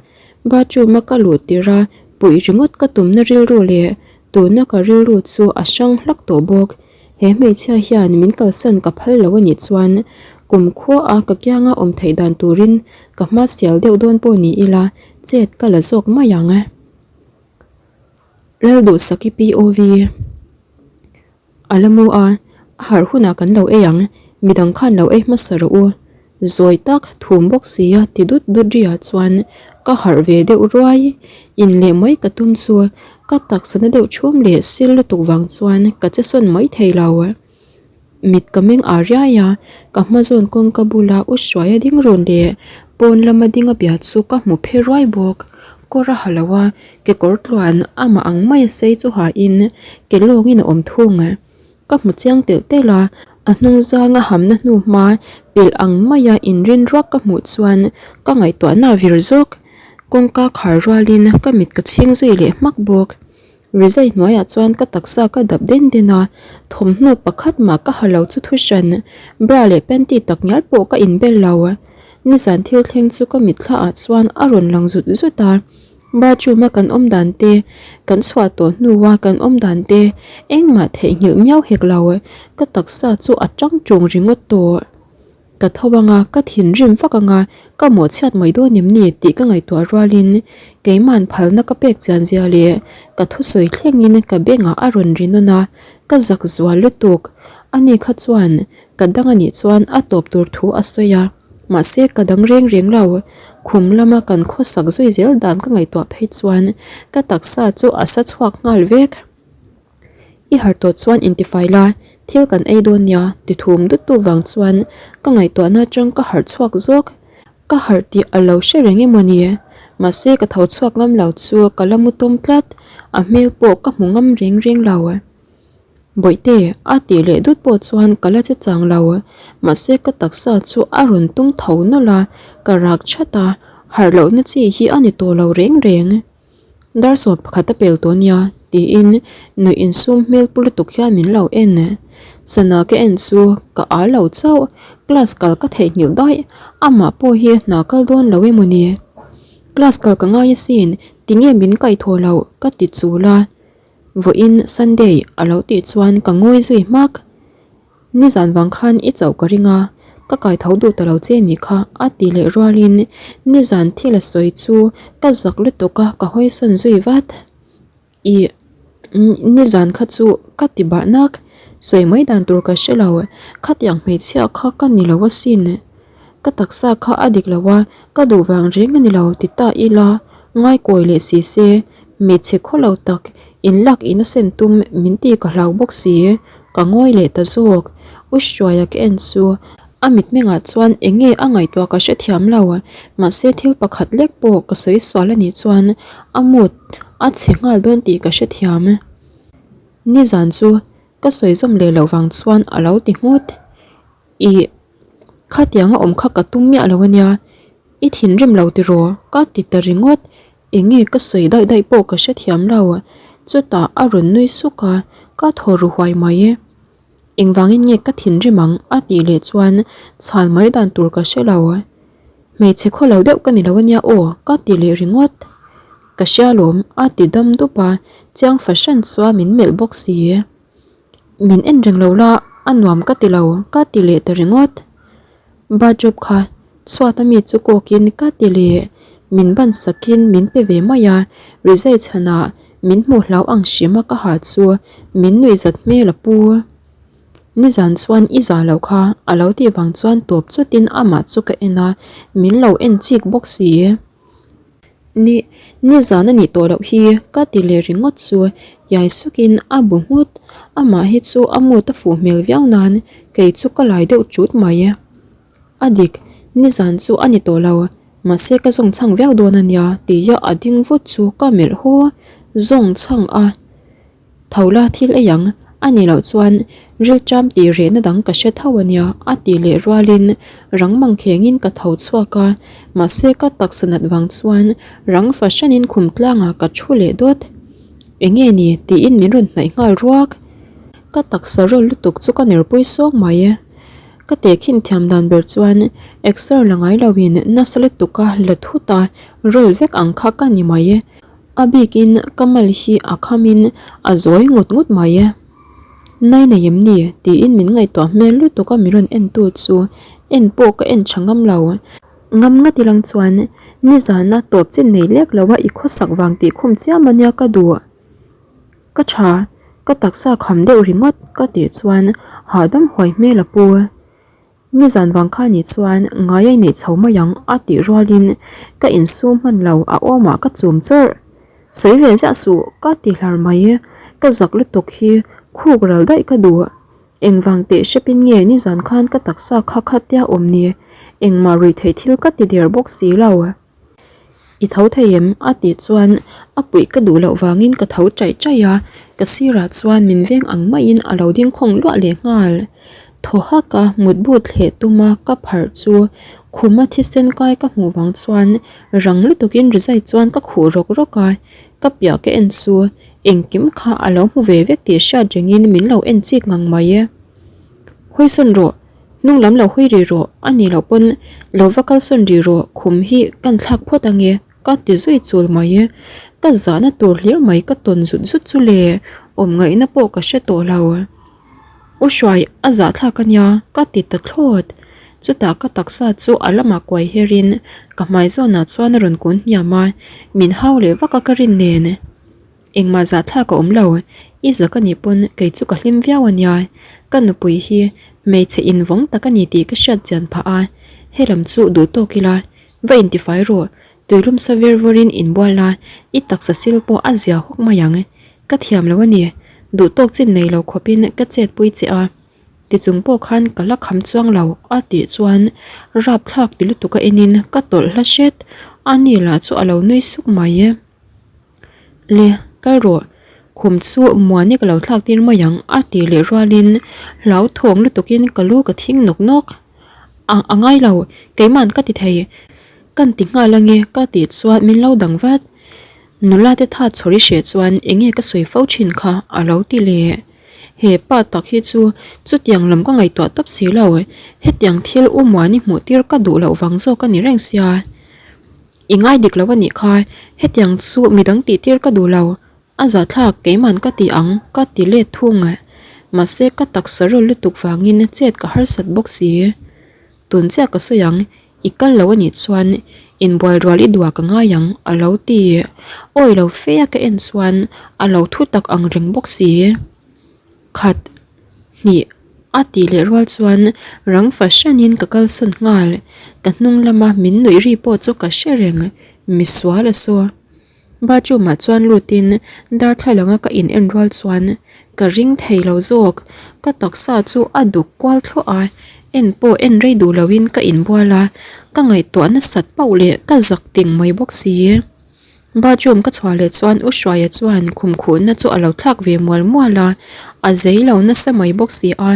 Bathroom a ka luh tirh a puih ringawt ka tumna rilru leh tuna ka rilru chu a hrang hlak tawh bawk. He hmeichhia hian min kalsan ka phal lo anih chuan kum khua a ka kianga awm theih dan turin ka hma sial deuh dawn pawh ni ila chet ka la zawk mai ang. Lalduhsaki POV. A la mu a, a harh hunah kan lo ei ang, midang khan lo ei hmasa rawh u. Zawi tak thum bawk sia ti dut dut riah chuan ka harh ve deuh ruai. In leh mai ka tum chu ka taksa na deuh chhum leh sil lutuk vang chuan ka che sawn mai thei lo. Mit ka meng ah riai a, ka hma zawn kawngka bula u hruaia ding run leh pawn lama ding a bia chu ka hmu phe ruai bawk. Kawr a ha lo a, Kekawr tluan amah ang maia sei chu hain ke lawngin a awm thung. Ka hmu chiang telh telh a, a hnung zanga hamna hnu hma pilh ang maia inrin ruak ka hmuh chuan ka ngaihtuahna a vir zawk. Kawngka khar rualin ka mit ka chhing zui leh hmak bawk. Rizai hnuaiah chuan ka taksa ka dap den den a, thawmhnaw pakhat mah ka ha lo chu thu hran, bra leh panty tak ngial pawh ka inbel lo. Nizan thil thleng chu ka mitthla ah chuan a rawn lang zut zut a. Bathroom a kan awm dan te, kan chhuah tawh hnua kan awm dan te engmah theihnghilh miau hek lo, ka taksa chu a tang tung ringawt tawh. Ka tho anga ka thinrim vak anga ka mawhchhiat mai dawn em ni tih ka ngaihtuah rualin keima'n phalna ka pek chian zia leh ka thusawi thlengin ka bengah a rawn ri nawn a, ka zak zual lutuk. Ani kha chuan ka dang anih chuan a tawp tur thu a sawi a. Mahse ka dang reng reng lo, khum lama kan khawsak zui zel dan ka ngaihtuah phei chuan ka taksa chu a sa chhuak nghal vek. I harh tawh chuan intifai la, thil kan ei dawn nia ti thum dut tu vang chuan ka ngaihtuahna atang ka harh chhuak zawk. Ka harh tih a lo hre reng emaw ni? Mahse ka tho chhuak ngam lo chu ka la mu tawm tlat, a hmel pawh ka hmu ngam reng reng lo. Bawihte, a tih leh dut pawh chuan ka la che chang lo. Mahse ka taksa chu a rawn tung tho nawlh a, ka rak chat a, harh lohna chi hi a ni tawh lo reng reng. Dar sawm pakhat a pel tawh nia, tiin nuih insum hmel pu lutuk hian min lo en. Sana ka en chu ka al lo chauh, class kal ka theihnghilh daih, amah pawh hi hna kal dawn lo emaw ni. Class kal ka ngai asin, tinge min kaihthawh loh ka ti chul a. Vawiin Sunday a lo tih chuan ka ngawi zui hmak. Nizan vang khan i chauh ka ring a, Ka kai tho duh ta lo che nih kha a ti leh rualin nizan thil a sawi chu ka zak lutuk a ka hawi sawn zui vat. Ih nizan kha chu ka ti bah nak, sawi mai dan tur ka hre lo, khatiang hmeichhia kha ka ni lo asin. Ka taksa kha a dik lo a, ka duh vang reng a ni lo ti ta ila ngaikawi leh si se, hmeichhe khaw lo tak inlak innocent tum min ti ka hlau bawk si, ka ngawi leh ta zawk. U Hruaia ka en chu a mitmengah chuan eng nge a ngaihtuah ka hrethiam lo, mahse thil pakhat lek pawh ka sawi sual a nih chuan a mood a chhe nghal dawn tih ka hrethiam. Nizan chu ka sawi zawm leh loh vang chuan a lo ti nghut. Ih, khatianga awm kha ka tum miah lo ania, i thinrim lo tiraw? ka ti ta ringawt, eng nge ka sawi daih daih pawh ka hrethiam lo. Chutah a rawn nui suk a, ka thaw ru huai mai. Engvangin nge ka thinrim ang? a tih leh chuan chhal mai dan tur ka hre lo. Hmeichhe khaw lo deuh ka ni lo ania aw ka ti leh ringawt. Ka hria lawm a ti dam dup a, chiang fahran chuan min melh bawk si. Min en reng lo la, a nuam ka ti lo, ka ti leh ta ringawt. Bathrobe kha chhuat a mi chu kawkin ka ti leh, min ban sakin min pe ve mai a, rizai chhanah min hmuh hlau ang hrim a ka ha chu min nuihzat hmel a pu. Nizan chuan i za loh kha a lo tih vang chuan tawp chutin amah chu ka en a, min lo en chik bawk si. Ni, nizan a nih tawh loh hi ka ti leh ringawt chu iai sukin a bu nghut, amah hi chu a mood a fuh hmel viau nan kei chu ka lai deuh chut mai. A dik, nizan chu a ni tawh lo, mahse ka zawng chhang viau dawn a nia tia a ding vut chu ka melh haw zawng chhang a. Tho la thil ei ang, a nih loh chuan rilṭam tih rehna dang ka hre tho a nia a tih leh rualin rang mangkhengin ka tho chhuak a, mahse ka taksa nat vang chuan rang fahranin khum tlangah ka thu leh dawt. Enge ni? tiin min rawn hnaih nghal ruak. Ka taksa rawl lutuk chu ka nerpui sawng mai. Ka tehkhin thiam dan ber chuan exer la ngai loin nasa lutuka la thut a rawl vek ang kha ka ni mai. A bikin ka mal hi a khamin a zawi ngut ngut mai e. Nai nei em ni? tiin min ngaihtuah hmel lutuk a mi rawn en tu chu en pawh ka en tha ngam lo. Ngam ngat ilang chuan nizana tawp chin nei lek lo a i khawsak vang tih khum chiam a nia ka duh. Ka tha, ka taksa kham deuh ringawt ka tih chuan hahdam huai hmel a pu. Nizan vang kha ni chuan ngai a inneih chho mai ang a tih rualin ka insum hman lo a awmah ka chum chawrh. Sawi ve ziah suh ka ti hlar mai, ka zak lutuk hi khuk ral daih ka duh. Engvang teh hrepin nge nizan khan ka taksa kha khatia awm ni, engmah ruihtheih thil ka ti der bawk si lo. I tho thei em? a tih chuan a puih ka duh loh vangin ka tho chaih chaih a, ka sirah chuan min veng ang maiin a lo ding khawng luah leh nghal. Thaw hak a mutbu thleh tuma ka pharh chu khuma thisen kai ka hmuh vang chuan rang lutukin rizai chuan ka khuh rawk rawk a, ka piah ka en chu engkim kha a lo hmu ve vek tih hriat rengin min lo en chik ngang mai. Hawisawn rawh! Hnung lam lo hawi rih rawh, a nih loh pawn lo va kalsawn rih rawh, khum hi kan thlak phawt ange ka ti zui chul mai. Ka zahna tur hlir mai ka tawn zut zut chu le, awm ngaihna pawh ka hre tawh lo. U Hruai a zahthlak a nia ka ti ta thlawt. Chutah ka taksa chu a lamah kuai herin ka hmai zawnah chuan a rawn kun hniam a, min hau leh vak a ka rin nen. Engmah zahthlak a awm lo, i zak a nih pawn kei chu ka hlim viau a nia, ka nupui hi hmeichhe invawng tak a ni tih ka hriat chian phah a, helam chu duh tawk ila, va intifai rawh, tuilum sa ver vawrin inbual la, i taksa sil pawh a zia hawk mai ang, ka thiam lo a ni, duh tawk chin nei lo khawpin ka chetpui che a, tichung pawh khan ka la kham chuang lo a tih chuan rapthlak ti lutuk a enin ka tawlh hla hret, a ni lah chu a lo nui suk mai. Le, kal rawh. Khum chu Muani ka lo thlak tir mai ang a tih leh rualin hlauthawng lutukin ka lu ka thing nawk nawk. A a ngai lo, keima'n ka ti thei. Kan ti nghal ange ka tih chuan min lo dang vat. Nula te tha chhawr i hreh chuan enge ka sawi fo thin kha a lo ti leh. He pa tak hi chu chutiang lam ka ngaihtuah tawp si lo, hetiang thil U Muani hmuh tir ka duh loh vang zawk a ni reng sia. I ngai dik lo a nih kha, hetiang chu midang tih tir ka duh lo, a zahthlak keiman ka ti ang ka ti let thung. Mahse ka taksa rawl lutuk vangin chet ka harsat bawk si. Tun chiah ka sawi ang, i kal lo anih chuan inbual rual i duah ka ngai ang a lo ti. Awi lo fe a ka en chuan a lo thu tak ang reng bawk si. Khat hnih a tih leh rual chuan rang fahranin ka kalsawn nghal. Ka hnung lama min nuih ri pawh chu ka hre reng, misual a saw. Bathroom ah chuan lutin darthlalanga ka in en rual chuan ka ring thei lo zawk, ka taksa chu a duk kual thluah a, en pawh en rei duh loin ka inbual a, ka ngaihtuah nasat pauh leh ka zak ting mai bawk si. Bathroom ka chhuah leh chuan U Hruaia chuan khum khuhna chu a lo thlak ve mual mual a, a zei lo nasa mai bawk si a,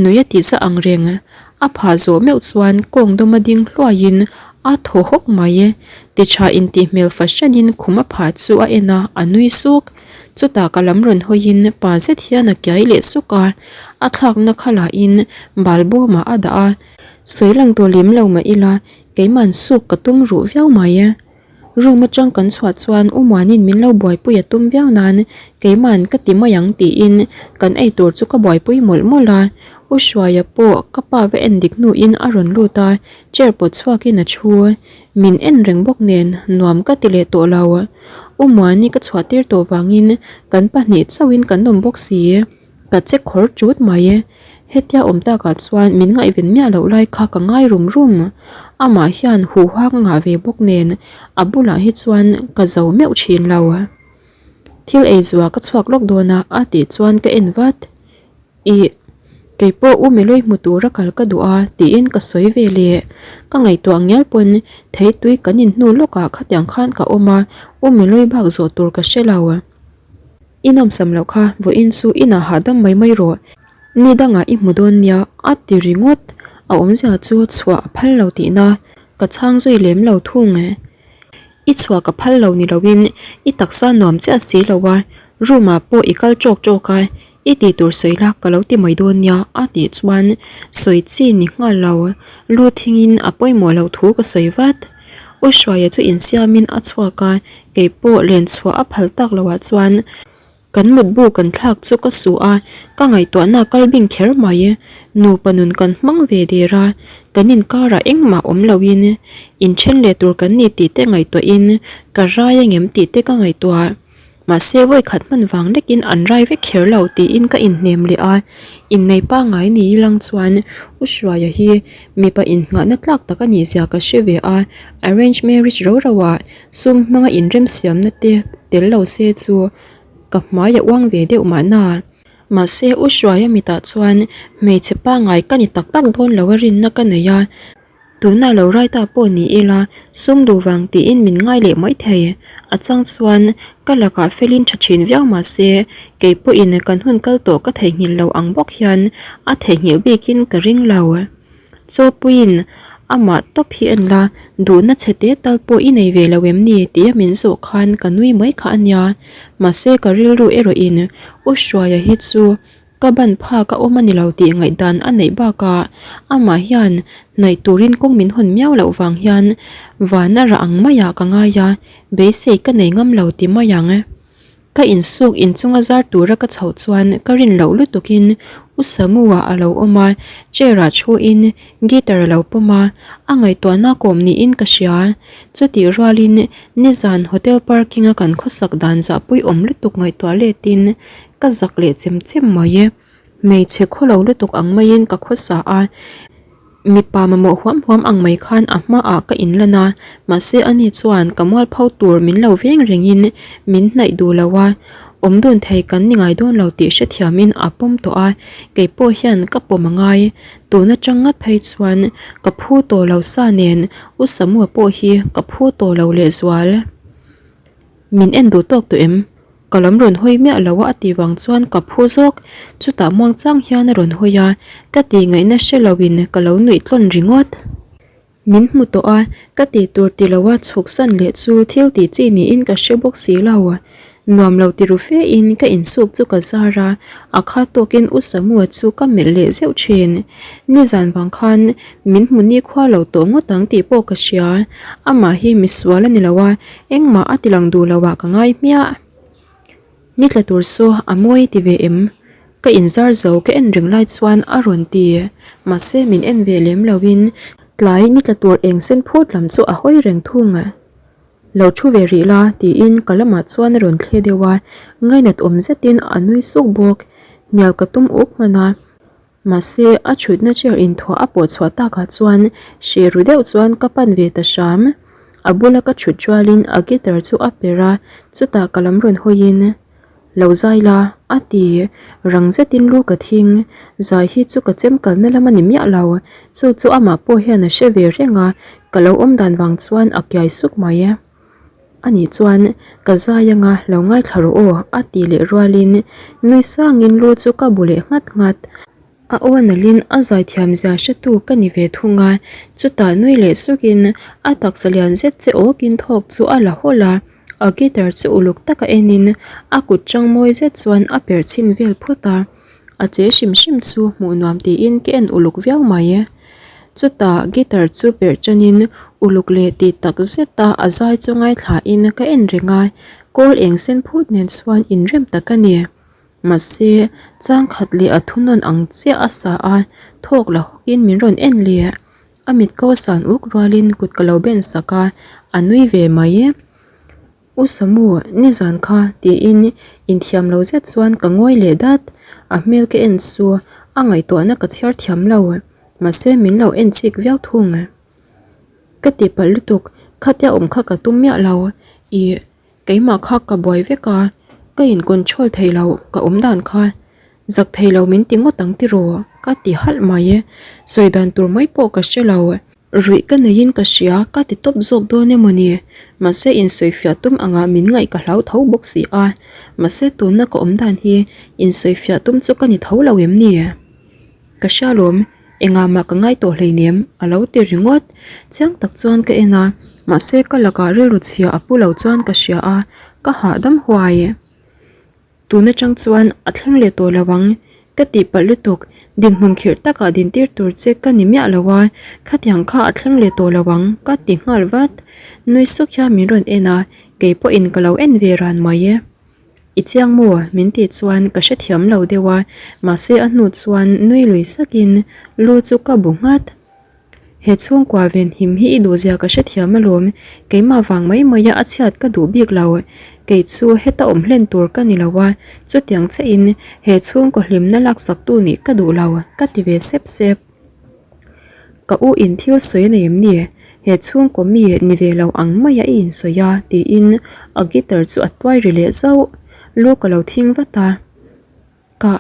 nui a tih zah ang reng. A phah zawh meuh chuan kawng dawma ding hluaiin a thaw hawk mai. Ti tha intih hmel fahranin khum a phah chu a en a, a nui suk. Chutah ka lam rawn hawiin pa zet hian a kiai leh suk a, a thlakna kha lahin balbawmah a dah a. Sawi lang tawh lem lo mah ila keiman suk ka tum ruh viau mai. Room atang kan chhuah chuan U Muanin min lo buaipui a tum viau nan keiman ka ti mai ang tiin kan eitur chu ka buaipui mawlh mawlh a. U Hruaia pawh ka pa va en dik hnuin a rawn lut a, chair pawt chhuakin a thu. Min en reng bawk nen nuam ka ti leh tawh lo. U Muani ka chhuah tir tawh vangin kan pahnih chauhin kan awm bawk si. Ka che khawr ṭut mai. Hetia awm takah chuan min ngaihven miah loh lai kha ka ngai rum rum. Amah hian huhang a ngah ve bawk nen a bulah hi chuan ka zo meuh ṭhin lo. Thil ei zuah ka chhuak lawk dawn a a tih chuan ka en vat. Ih, kei pawh u Meloi hmu tura kal ka duh a tiin ka sawi ve leh. Ka ngaihtuah ngial pawn theitui kan inhnu lawkah khatiang khan ka awm a, u Meloi bak zawh tur ka hre lo. I nawmsam loh kha vawiin chu inah hahdam mai mai rawh, ni dangah i hmu dawn nia a ti ringawt, a awmzia chu chhuah a phal lo tihna ka chhang zui lem lo thung. I chhuah ka phal lo ni loin i taksa nuam chiah si lo a, room ah pawh i kal tawk tawk a, i tih tur sawi la ka lo ti mai dawn nia a tih chuan sawi chi ni nghal lo, lu thingin a pawimawh loh thu ka sawi vat. U Hruaia chu insiamin a chhuak a, kei pawh len chhuah a phal tak loah chuan kan mutbu kan thlak chu ka su a, ka ngaihtuahna kal bing kher mai. Nupa nun kan hmang ve der a, kan inkarah engmah awm loin inthen leh tur kan ni tih te ngaihtuahin ka rai angem tih te ka ngaihtuah. Mahse vawi khat hman vang lekin an rai vek kher lo tiin ka inhnem leh a, innei pangngai ni ilang chuan U Hruaia hi mipa innghahna tlak tak a nih zia ka hre ve a, arrange marriage ro ro ah sum hmanga inremsiamna te tel lo se chu ka hmai a uang ve deuh mahna. Mahse U Hruaia mitah chuan hmeichhe pangngai ka ni tak tak dawn lo a rinna ka nei a. Tuna lo rai ta pawh ni ila, sum duh vang tiin min ngai leh mai thei. A chang chuan ka lakah felin tha thin viau mah se, kei pawhin kan hun kal tawh ka theihnghilh lo ang bawk hian a theihnghilh bikin ka ring lo. Chawpuiin amah tawp hi en la, duhna chhe te tal pawh i nei ve lo em ni tia min zawh khan ka nui mai kha a nia. Mahse ka rilru erawhin U Hruaia hi chu Ka ban phak a awm a ni lo tih ngaihdan a neih bakah amah hian hnaih turin kawng min hawn miau loh vang hian van a rah ang maiah ka ngai a, beisei ka nei ngam lo ti mai ang. Ka insuk inchunga zar tura ka chhoh chuan ka rin loh lutukin U Samu-a a lo awm a, chair-ah thuin guitar a lo pawm a, a ngaihtuahna kawm niin ka hria. Chutih rualin nizan hotel parking-a kan khawsak dan zahpui awm lutuk ngaihtuah letin Ka zak leh chem chem mai e. Hmeichhe khawlo lutuk ang maiin ka khawsa a, mipa mamawh huam huam ang mai khan a hmaah ka inlan a, mahse ani chuan ka mualpho tur min lo veng rengin min hnaih duh lo a, awm dun thei kan ni ngai dawn lo tih hrethiamin a pawm tawh a, kei pawh hian ka pawm a ngai. Tun atang ngat phei chuan ka phu tawh lo sa nen U Samua pawh hi ka phu tawh lo lehzual. Min en duh tawk tawh em? Ka lam rawn hawi miah lo a a tih vang chuan ka phu zawk. Chutah muang chang hian a rawn hawi a, ka tih ngaihna hre lo in ka lo nuih tlawn ringawt. Min hmu tawh a, ka tih tur ti lo a chhuk san leh chu thil tih chi niin ka hre bawk si lo. Nuam lo ti ru fe in ka insuk chu ka zar a, a kha tawkin U Samua chu ka melh leh zeuh thin. Nizan vang khan min hmu nikhua lo tawh ngawt ang tih pawh ka hria. Amah hi misual a ni lo a, Engmah a ti lang duh lo ah ka ngai hmiah. Ni tla tur saw a mawi ti ve em? Ka inzar zo ka en reng lai chuan a rawn ti. Mahse min en ve lem lo in Tlai ni tla tur eng sen phut lam chu a hawi reng thung. Lo thu ve rih la tiin ka lamah chuan a rawn thle deuh a, ngainat awm zetin a nui suk bawk. Hnial ka tum uk hman a. Mahse, a chhutna chair inthuah a pawh chhuah takah chuan hreh ru deuh chuan ka pan ve ta hram. A bula ka chhut rualin a guitar chu a per a, chutah ka lam rawn hawiin, Lo zai la, a ti. Rang zetin lu ka thing. Zai hi chu ka chem kalna lam a ni miah lo. Chu chu amah pawh hian a hre ve reng a, ka lo awm dan vang chuan a kiai suk mai. Ani chuan, Ka zai anga lo ngaithla rawh aw, a ti leh rualin nui sangin lu chu ka bu leh nghat nghat. A aw nalhin a zaithiam zia hretu ka ni ve thung a, chutah nui leh sukin a taksa lian zet che awkin thawk chu a la hawlh a, a guitar chu uluk taka enin a kut chang mawi zet chuan a perh chhin vel phawt a. A che hrim hrim chu hmuh nuam tiin ka en uluk viau mai. Chutah guitar chu perh tanin uluk leh tih tak zeta a zai chu ngaithlain ka en reng a, kawl eng sen phut nen chuan inrem tak a ni. Mahse, changkhat leh a thunawn ang chiah a sa a, thawk la hawkin min rawn en leh. A mit ko san uk rualin kut ka lo ben sak a, a nui ve mai. U Samu, nizan kha, tiin inthiam lo zet chuan ka ngawi leh dat. A hmel ka en chu a ngaihtuahna ka chhiar thiam lo, mahse min lo en chik viau thung. Ka tihpalh lutuk, khatia awm kha ka tum miah lo. Ih, keimah kha ka buai vek a, ka in control thei lo ka awm dan kha. Zak thei lo min ti ngawt ang tiraw? Ka ti halh mai. Sawi dan tur mai pawh ka hre lo. Ruih ka neiin ka hria, ka ti tawp zawk dawn emaw ni? Mahse insawifiah tum angah min ngaih ka hlau tho bawk si a. Mahse tuna ka awm dan hi insawifiah tum chu ka ni tho lo em ni? Ka hria lawm, engah mah ka ngai tawh hleinem, a lo ti ringawt. Chiang tak chuan ka en a, mahse ka lakah rilru chhia a pu lo chuan ka hria a, ka hahdam huai. Tun atang chuan a thleng leh tawh lo ang, ka tihpalh lutuk, dinhmun khirh takah dintir tur che ka ni miah lo a, khatiang kha a thleng leh tawh lo ang, ka ti nghal vat. Nui suk hian min rawn en a, kei pawhin ka lo en ve ran mai e. I chiang maw? min tih chuan ka hrethiam lo deuh a, mahse a hnu chuan nui lui sakin lu chu ka bu nghat. He chhungkua venhim hi i duhzia ka hrethiam alawm, keimah vang mai maia a chhiat ka duh bik lo. Kei chu heta awm hlen tur ka ni lo a, chutiang chiahin he chhungkaw hlimna laksaktu nih ka duh lo, ka ti ve sep sep. Ka u in thil sawi a nei em ni? He chhungkaw mi ni ve lo ang maia i insawi a, tiin a guitar chu a tuai ri leh zauh. Lu ka lo thing vat a. Ka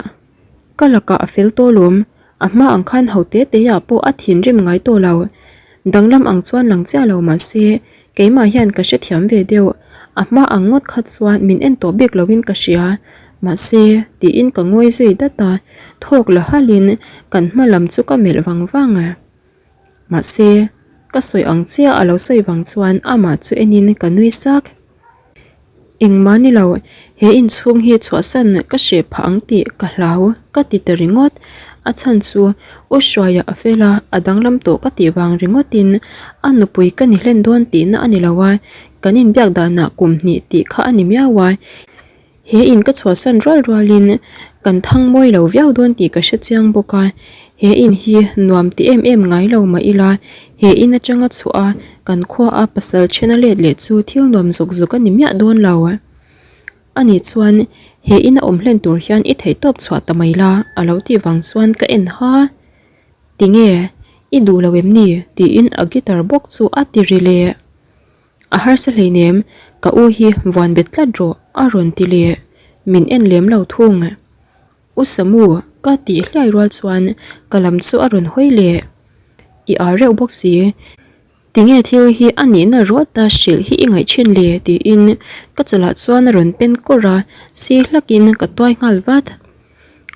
ka lakah a fel tawh lawm, a hma ang khan ho te te ah pawh a thinrim ngai tawh lo. Danglam ang chuan lang chiah lo mah se keimah hian ka hrethiam ve deuh, a hma ang ngawt kha chuan min en tawh bik loin ka hria. Mahse, tiin ka ngawi zui dat a, thawk la halhin kan hma lam chu ka melh vang vang. Mahse, ka sawi ang chiah a lo sawi vang chuan amah chu enin ka nui sak. Engmah ni lo, he inchhung hi chhuahsan ka hreh phah ang tih ka hlau ka ti ta ringawt. A chhan chu U Hruaia a fel a, a danglam tawh ka tih vang ringawtin a nupui ka ni hlen dawn tihna a ni lo a, kan inbiak danah kum hnih tih kha a ni miau a. He in ka chhuahsan rual rualin kan thang mawi lo viau dawn tih ka hre chiang bawk a, he in hi nuam ti em em ngai lo mah ila, he in atanga chhuah a kan khua a pasal then a let leh chu thil nuam zawk zawk a ni miah dawn lo. Ani chuan he in a awm hlen tur hian i theihtawp chhuah ta mai la a lo tih vang chuan ka en ha. Tinge? I duh lo em ni? tiin a guitar bawk chu a ti ri leh. A harsa hleinem, ka u hi vuan bet tlat rawh a rawn ti leh, min en lem lo thung. U Samu, ka tih hliai rual chuan ka lam chu a rawn hawi leh. I ar reuh bawk si, tinge thil hi a nihna rawt a hrilh hi i ngaih thin le tiin ka chawlh ah chuan a rawn pen kawr a, si hlakin ka tuai nghal vat.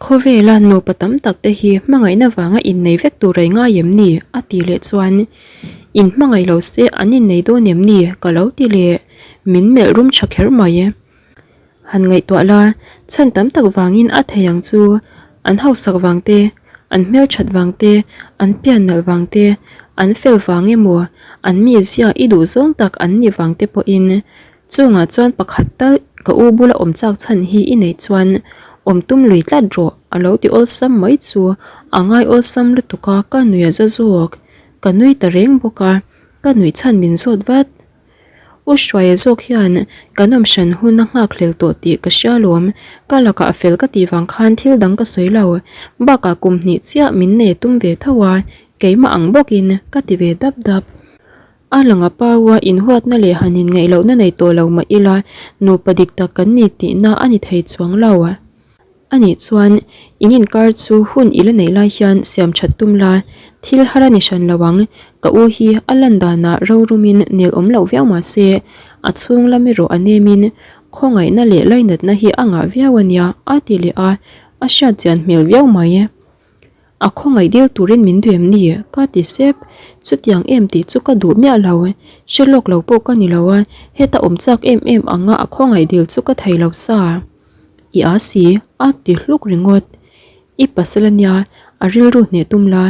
Khawvela nupa tam tak te hi hmangaihna vanga innei vek tur a i ngai em ni? a ti leh chuan, In hmangaih lo se an innei dawn em ni? ka lo ti leh, min melh rum tha kher mai. Han ngaihtuah la, chhan tam tak vangin a thei ang chu, an hausak vang te, an hmelthat vang te, an pian nalh vang te, an fel vang emaw, an mizia i duh zawng tak an ni vang te pawhin Chungah chuan pakhat tal ka u bula awm chak chhan hi i neih chuan awm tum lui tlat rawh a lo ti awlsam mai chu a ngai awlsam lutuk a ka nui a za zawk. Ka nui ta reng bawk a, ka nuih chhan min zawt vat. U Hruaia zawk hian kan awm hran hun a nghak hlel tawh tih ka hria alawm, ka lakah a fel ka tih vang khan thil dang ka sawi lo, bakah kum hnih chiah min nei a tum ve tho a, keimah ang bawkin ka ti ve dap dap. A lang a paua inhuatna leh han inngaih lohna nei tawh lo mah ila nupa dik tak kan ni tihna a ni thei chuang lo. A nih chuan, in inkar chu hun i la neih lai hian siam that tum la, thil har a ni hran lo ang, ka u hi a lan danah rorumin nel awm loh viau mah se, a chhung lam erawh a nemin khawngaihna leh lainatna hi a ngah viau a nia a ti leh a, a hriat chian hmel viau mai. A khawngaih dil turin min duh em ni? Ka ti sep. Chutiang em tih chu ka duh miah lo. Hre lawk lo pawh ka ni lo a, heta awm chak em em anga a khawngaih dil chu ka thei lo sa. I a si, a ti hluk ringawt. I pasal a nia, a rilru hneh tum la.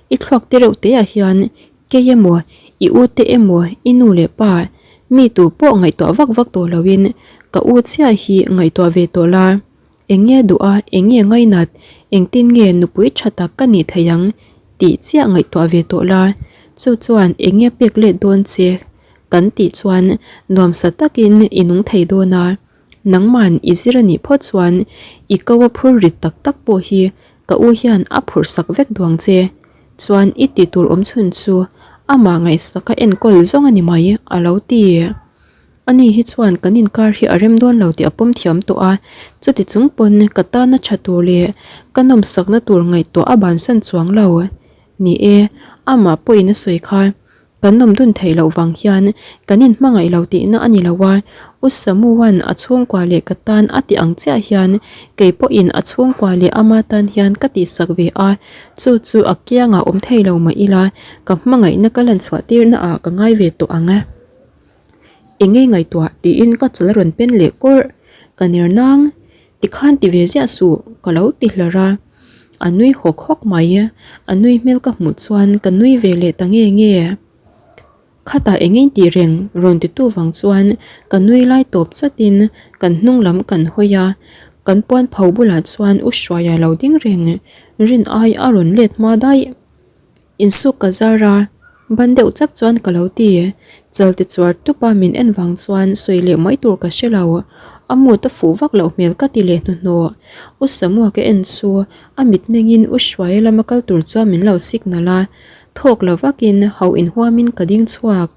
I thluak te reuh te ah hian kei emaw, i u te emaw, i nu leh pa, mi tu pawh ngaihtuah vak vak tawh loin ka u chiah hi ngaihtuah ve tawh la. Eng nge duh a, eng nge ngainat, engtin nge nupui tha tak ka nih theih ang tih chiah ngaihtuah ve tawh la, chu chuan eng nge pek let dawn che kan tih chuan nuamsa takin i nung thei dawn a, nangman i zir a nih phawt chuan i ko a phur rit tak tak pawh hi ka u hian a phurh sak vek duang che, chuan i ti tur awm chhun chu amah ngaihsak a enkawl zawng a ni mai a lo ti. Ani hi chuan kan inkar hi a rem dawn lo tih a pawm thiam tawh a, chuti chung pawn ka tana tha tur leh ka nawmsakna tur ngaihtuah a bansan chuang lo. Ni e, amah pawhin a sawi kha, kan nawm dun theih loh vang hian kan inhmangaih lo tihna a ni lo a, U Samua'n a chhungkua leh ka tan a tih ang chiah hian kei pawhin a chhungkua leh ama tan hian ka tihsak ve a, chu chu a kiangah awm thei lo mah ila ka hmangaihna ka lanchhuah tirna ah ka ngai ve tawh ang. Eng nge ngaihtuah tiin ka chal a rawn pen leh kawrh. Ka ner nang, tikhan ti ve ziah suh ka lo ti hlar a. A nui hawk hawk mai, a nui hmel ka hmuh chuan ka nui ve leh ta nge nge. Khatah eng nge tih reng rawn ti tu vang chuan ka nui lai tawp chatin kan hnung lam kan hawi a. Kan puan pho bulah chuan U Hruaia lo ding reng, rin ai a rawn let hma daih. Insuk ka zar a, ban deuh chap chuan ka lo ti. Chal ti chuar tup a min en vang chuan sawi leh mai tur ka hre lo. A mood a fuh vak loh hmel ka ti leh hnuhnawh. U Samua ka en chu a mitmengin U Hruaia lama kal tur chuan min lo signal a. Thawk la vakin ho inhuamin ka ding chhuak.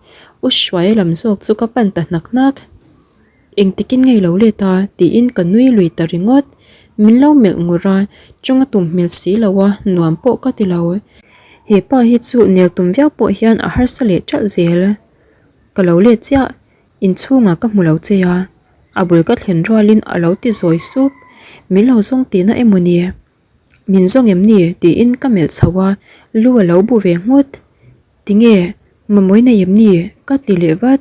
U Hruaia lam zawk chu ka pan ta hnak hnak. Engtikin ngei lo let a? tiin ka nui lui ta ringawt. Min lo melh ngur a, chunga tum hmel si lo a, nuam pawh ka ti lo. He pa hi chu nel tum viau pawh hian a harsa leh ṭalh zel. Ka lo let chiah, inchhungah ka hmu lo che a, a bul ka thlen rualin a lo ti zawi sup. Min lo zawng tihna emaw ni? Min zawng em ni? tiin ka melh chho a, lu a lo bu ve nghut. Tinge? Mamawi nei em ni? Ka ti leh vat.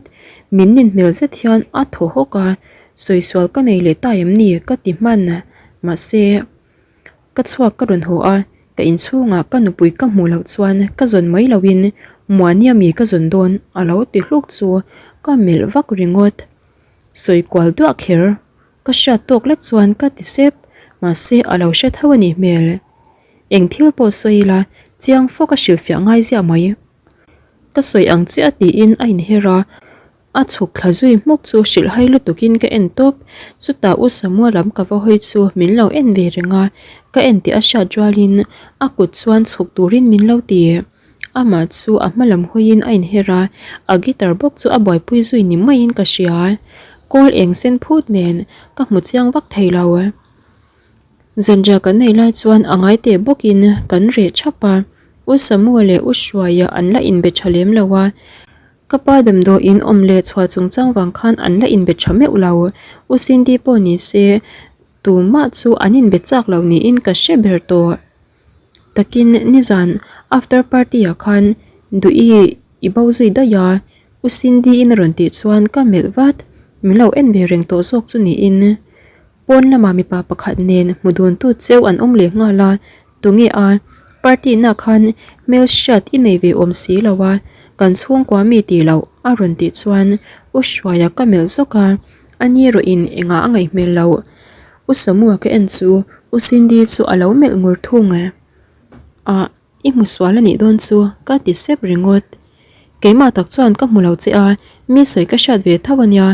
Min nin hmel zet hian a thaw hawk a, sawi sual ka nei leh ta em ni? Ka ti hman. Mahse, ka chhuak ka rawn haw a, ka inchhungah ka nupui ka hmuh loh chuan ka zawn mai loin Muani ami ka zawn dawn a lo ti hluk chu ka melh vak ringawt. Sawi kual duah kher ka hriat tawk lek chuan ka ti sep, mahse a lo hre tho a nih hmel. Eng thil pawh sawi ila, chiang fawk a hrilhfiah ngai ziah mai. Ka sawi ang chiah tiin a inher a, a chhuk thla zui hmuk chu hrilhhai lutukin ka en tawp. Chutah U Samua lam ka va hawi chu min lo en ve reng a, ka en tih a hriat rualin a kut chuan chhuk turin min lo ti. Amah chu a hma lam hawiin a inher a, a guitar bawk chu a buaipui zui ni maiin ka hria. Kawl eng sen phut nen ka hmu chiang vak thei lo. Zanriah kan nei lai chuan a ngai teh bawkin kan reh thap a, U Samua leh U Hruaia an la inbe tha lem lo a, ka pa damdawiin awm leh chhuah chungchang vang khan an la inbe tha meuh lo, U Cindy pawh ni se tumah chu an inbe chak lo niin ka hre ber tawh. Takin nizan after party ah khan Duhi i bo zui daih a, U Cindy-in a rawn tih chuan ka melh vat, min lo en ve reng tawh zawk chu niin. Pawn lamah mipa pakhat nen hmu dun tu cheu an awm leh nghal a, tunge a party na khan hmel hriat i nei ve awm si lo a, kan chhungkua mi tih loh a rawn tih chuan U Hruaia ka melh zawk a, a ni erawh in engah a ngaih hmel loh. U Samua ka en chu U Cindy chu a lo melh ngur thung a. I hmu sual a nih dawn chu ka ti sep ringawt. Keimah tak chuan ka hmu lo che a, mi sawi ka hriat ve tho a nia,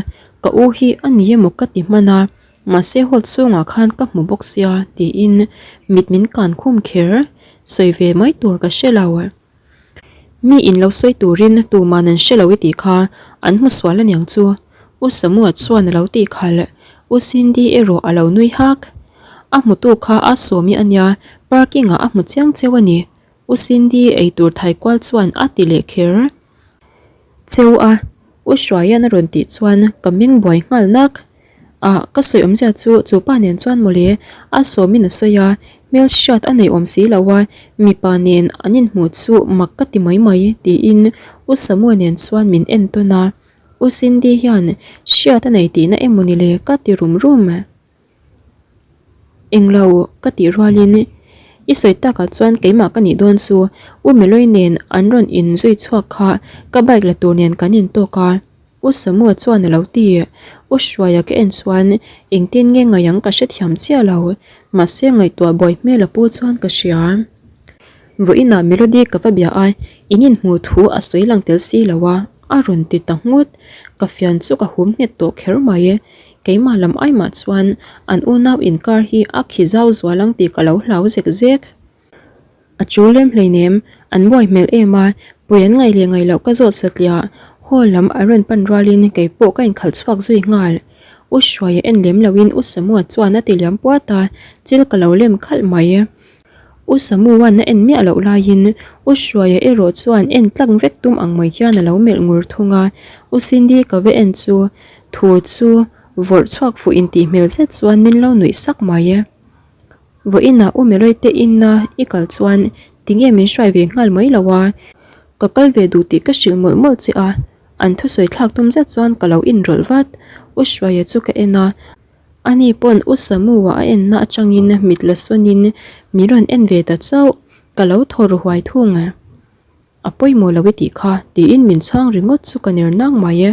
ka u hi a ni emaw ka ti hman a, mahse hall chhungah khan ka hmu bawk sia tiin mit min kan khum kher, sawi ve mai tur ka hre lo. Mi in lo sawi turin tuman an hre lo i tih kha an hmu sual aniang chu, U Samua chuan a lo tih khalh, U Cindy erawh a lo nui hak. A hmutu kha a sawmi ania, parking ah a hmu chiang cheu a ni, U Cindy eitur thai kual chuan a ti leh kher. Cheu a, U Hruaia'n a rawn tih chuan ka meng buai nghal nak. Ah, ka sawi awmzia chu chu pa nen chuan mawle, a sawmin a sawi a, hmel hriat a nei awm si lo a, mipa nen an inhmuh chu mak ka ti mai mai, tiin U Samua nen chuan min en tawn a. U Cindy hian hriat a nei tihna emaw ni le ka ti rum rum. Englo ka tih rualin i sawi takah chuan keimah ka nih dawn chu U Meloi nen an rawn in zui chhuak kha ka bike la tur nen kan in tawk a, U Samua chuan a lo ti. U Hruaia ka en chuan engtin nge ngaih ang ka hrethiam chiah lo, mahse ngaihtuah buai hmel a pu chuan ka hria. Vawiinah Melody ka va bia a, in inhmuh thu a sawi lang tel si lo a, a rawn ti ta nghut. Ka fian chu ka hum nghet tawh kher mai. Keimah lam aimah chuan an unau inkar hi a khi zau zual ang tih ka lo hlau zek zek. A chu lem hleinem, an buai hmel em a, pui an ngaih leh ngaih loh ka zawt satliah, hall lam a rawn pan rualin kei pawh ka inkhalh chhuak zui nghal. U Hruaia en lem loin U Samua chuan a ti liam puat a, chil ka lo lem khalh mai. U Samuan a en miah loh laiin U Hruaia erawh chuan en tlang vek tum ang mai hian a lo melh ngur thung a, U Cindy ka va en chu thu chu vawrh chhuak fuh intih hmel zet chuan min lo nuih sak mai. Vawiinah U Meloi te inna i kal chuan tinge min hruai ve nghal mai lo a, ka kal ve duh tih ka hrilh mawlh mawlh che a, an thusawi thlak tum zet chuan ka lo inrawlh vat. U Hruaia chu ka en a. Ani pawn U Samua a enna atangin mit la sawnin min rawn en ve ta chauh, ka lo thaw ru huai thung. A pawimawh lo i tih kha tiin min chhang ringawt chu ka ner nang mai e.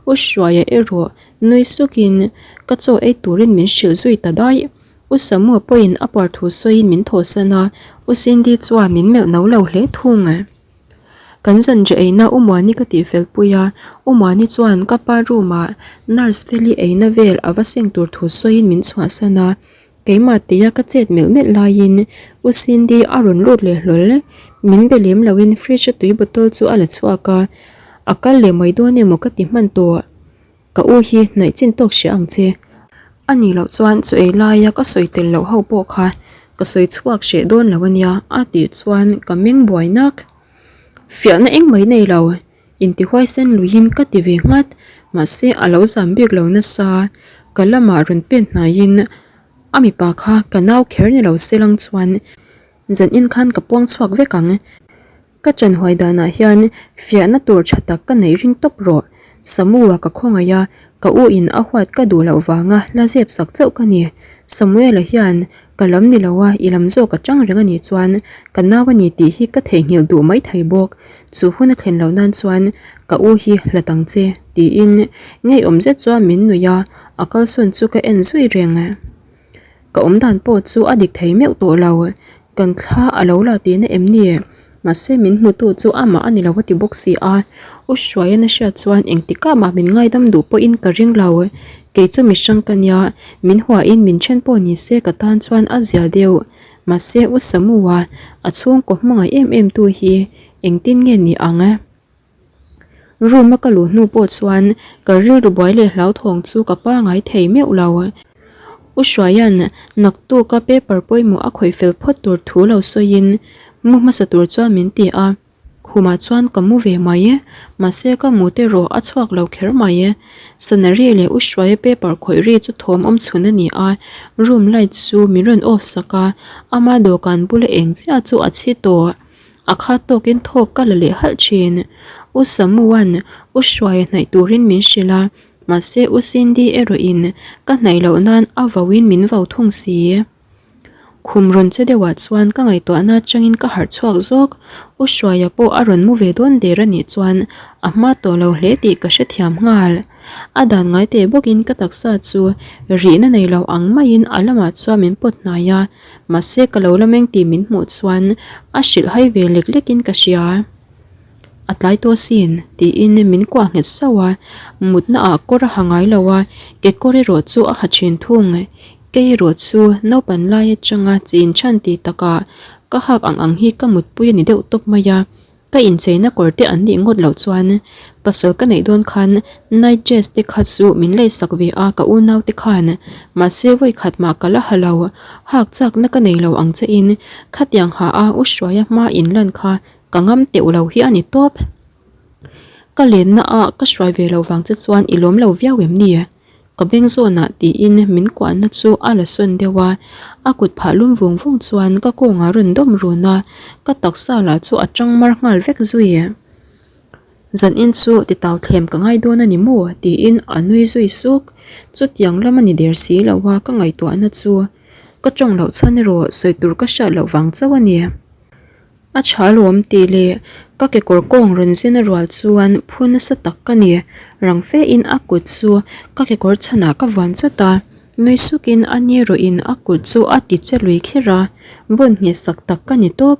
U Hruaia erawh nui sukin ka chaw ei turin min hrilh zui ta daih. U Samua pawhin a par thu sawiin min thawhsan a, U Cindy chuan min melh no lo hle thung. Kan zanriah eina U Muani ka tih fel pui a, U Muani chuan ka pa room ah nurse Feli eina vel a va seng tur thu sawiin min chhuahsan a, keimah tia ka chet melh melh laiin U Cindy a rawn lut leh hlawl. Min be lem loin fridge a tui bottle chu a la chhuak a, a kal leh mai dawn emaw ka ti hman tawh. Ka u hi hnaih chin tawk hria ang che. A nih loh chuan chu ei laia ka sawi tel loh ho pawh kha ka sawi chhuak hreh dawn lo a nia a tih chuan ka meng buai nak. Fiahna eng mai nei lo, intihuaisen luiin ka ti ve nghat, mahse a lo zam bik lo nasa. Ka lamah rawn pen hnaiin a mipa kha ka nau kher ni lo se lang chuan zan in khan ka puang chhuak vek ang. Ka chanhuai danah hian fiahna tur tha tak ka neih ring tawp rawh. Samua ka khawngaih a, ka u in a huat ka duh loh vanga la zep sak chauh ka ni. Samuela hian ka lam ni lo a, i lam zawk a tang reng a nih chuan ka nau a ni tih hi ka theihnghilh duh mai thei bawk. Chu hun a thlen loh nan chuan ka u hi hlat ang che, tiin ngeiawm zet chuan min nuih a, a kalsawn chu ka en zui reng. Ka awm dan pawh chu a dik thei meuh tawh lo, kan thla a lo la tihna em ni? Mahse min hmutu chu amah a ni lo a ti bawk si a, U Hruaian a hriat chuan engtikah mah min ngaidam duh pawhin ka ring lo. Kei chu mi hrang ka nia, min huain min then pawh ni se ka tan chuan a zia deuh. Mahse U Samua, a chhungkaw hmangaih em em tu hi engtin nge ni ang? Room a ka luh hnu pawh chuan ka rilru buai leh hlauthawng chu ka pangai thei meuh lo. U Hruaia'n naktuk a paper pawimawh a khawih fel phawt tur thu lo sawiin mu hmasa tur chuan min ti a, khumah chuan ka mu ve mai. Mahse ka mu te rawh a chhuak lo kher mai. Sana ri leh U Hruaia paper khawih ri chu thawm awm chhun a ni a, room light chu min rawn off sak a, ama dawhkan bula eng chiah chu a chhi tawh. A khat tawkin thawk ka la leh halh thin. U Samua'n U Hruaia hnaih turin min hrilh a, mahse U Cindy erawhin ka hnaih loh nan a vauin min vau thung si. Khum rawn che deuhah chuan ka ngaihtuahna atangin ka harh chhuak zawk. U Hruaia pawh a rawn mu ve dawn der a nih chuan a hma tawh lo hle tih ka hrethiam nghal. A dan ngai teh bawkin ka taksa chu rihna nei lo ang maiin a lamah chuan min pawt hnai a, mahse ka lo la meng tih min hmuh chuan a hrilh hai ve lek lekin ka hria. A tlai tawh asin tiin min kuah nghet sauh a, mutna ah kawr a ha ngai lo a, kekawr erawh chu a ha thin thung. Kei erawh chu naupan lai atanga chin chhan tih takah ka hak ang ang hi ka mutpui a ni deuh tawp mai a. Ka incheina kawr te an nih ngawt loh chuan pasal ka neih dawn khan night dress te kha chu min leisak ve a ka unau te khan mahse vawi khat mah ka la ha lo hak chakna ka nei lo ang che in khatiang ha a u Hruaia hma in lan kha ka ngam teuh lo hi a ni tawp. Ka lenna ah ka hruai ve lo vang che chuan i lawm lo viau em ni? Ka beng zawnah tiin min kuahna chu a la sawn deuh a, a kut phah lum vung vung chuan ka kawngah rawn dawm run a, ka taksa lah chu a tang mar nghal vek zui. Zanin chu titau thlem ka ngai dawn a ni maw? tiin a nui zui suk. Chutiang lam a ni der si lo a, ka ngaihtuahna chu ka tawng loh chhan erawh sawi tur ka hriat loh vang chauh a ni. A tha alawm tih leh ka kekawr kawng rawn zin a rual chuan phu nasa tak ka ni. Rang fe in a kut chu ka kekawr chhanah ka vuan chawt a, nui suk in a ni rawh in a kut chu a ti che lui kher a, vawn ngheh sak tak ka ni tawp.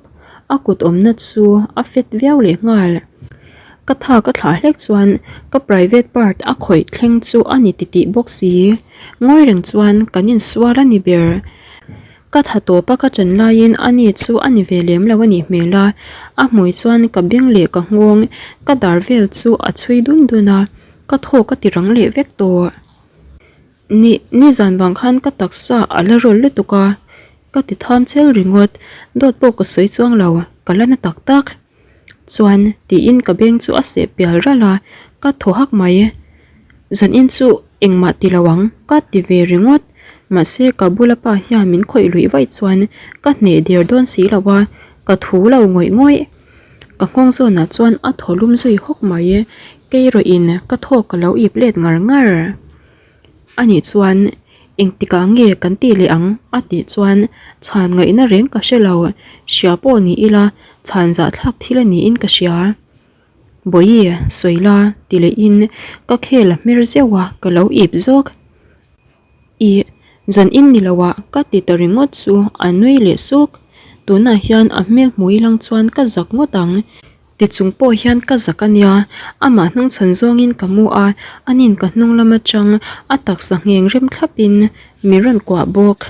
A kut awmna chu a fet viau leh nghal. Ka tha ka thlah hlek chuan ka private part a khawih thleng chu a ni titih bawk si. Ngawi reng chuan kan insual a ni ber. Ka tha tawp a ka ṭan laiin a ni chu a ni ve lem lo a nih hmel a, a hmui chuan ka beng leh ka nghawng ka dar vel chu a chhui dun dun a, ka thaw ka ti rang leh vek tawh. Ni, nizan vang khan ka taksa a la rawl lutuk a, ka ti tham chel ringawt, dawt pawh ka sawi chuang lo, ka la na tak tak. Chuan tiin ka beng chu a seh pial ralh a, ka thaw hak mai. Zanin chu engmah ti lo ang ka ti ve ringawt. Mahse ka bula pa hian min khawih luih vaih chuan ka hneh der dawn si lo a, ka thu lo ngawih ngawih. Ka nghawng zawnah chuan a thaw lum zui hawk mai. Kei rawh in ka thaw ka lo ip let ngar ngar. A nih chuan engtikah nge kan tih leh ang a tih chuan chhan ngaihna reng ka hre lo, hria pawh ni ila chhan zahthlak thil a niin ka hria. Bawihi sawi la ti lehin ka khel a hmer zeuh a ka lo ip zawk. Ih zan in ni lo ah ka ti ta ringawt chu a nui leh suk, tunah hian a hmel hmui lang chuan ka zak ngawt ang. Ti chung pawh hian ka zak a nia, amah hnungchhawn zawngin ka mu a, anin ka hnung lam atang a taksa ngheng rem thlapin min rawn kuah bawk.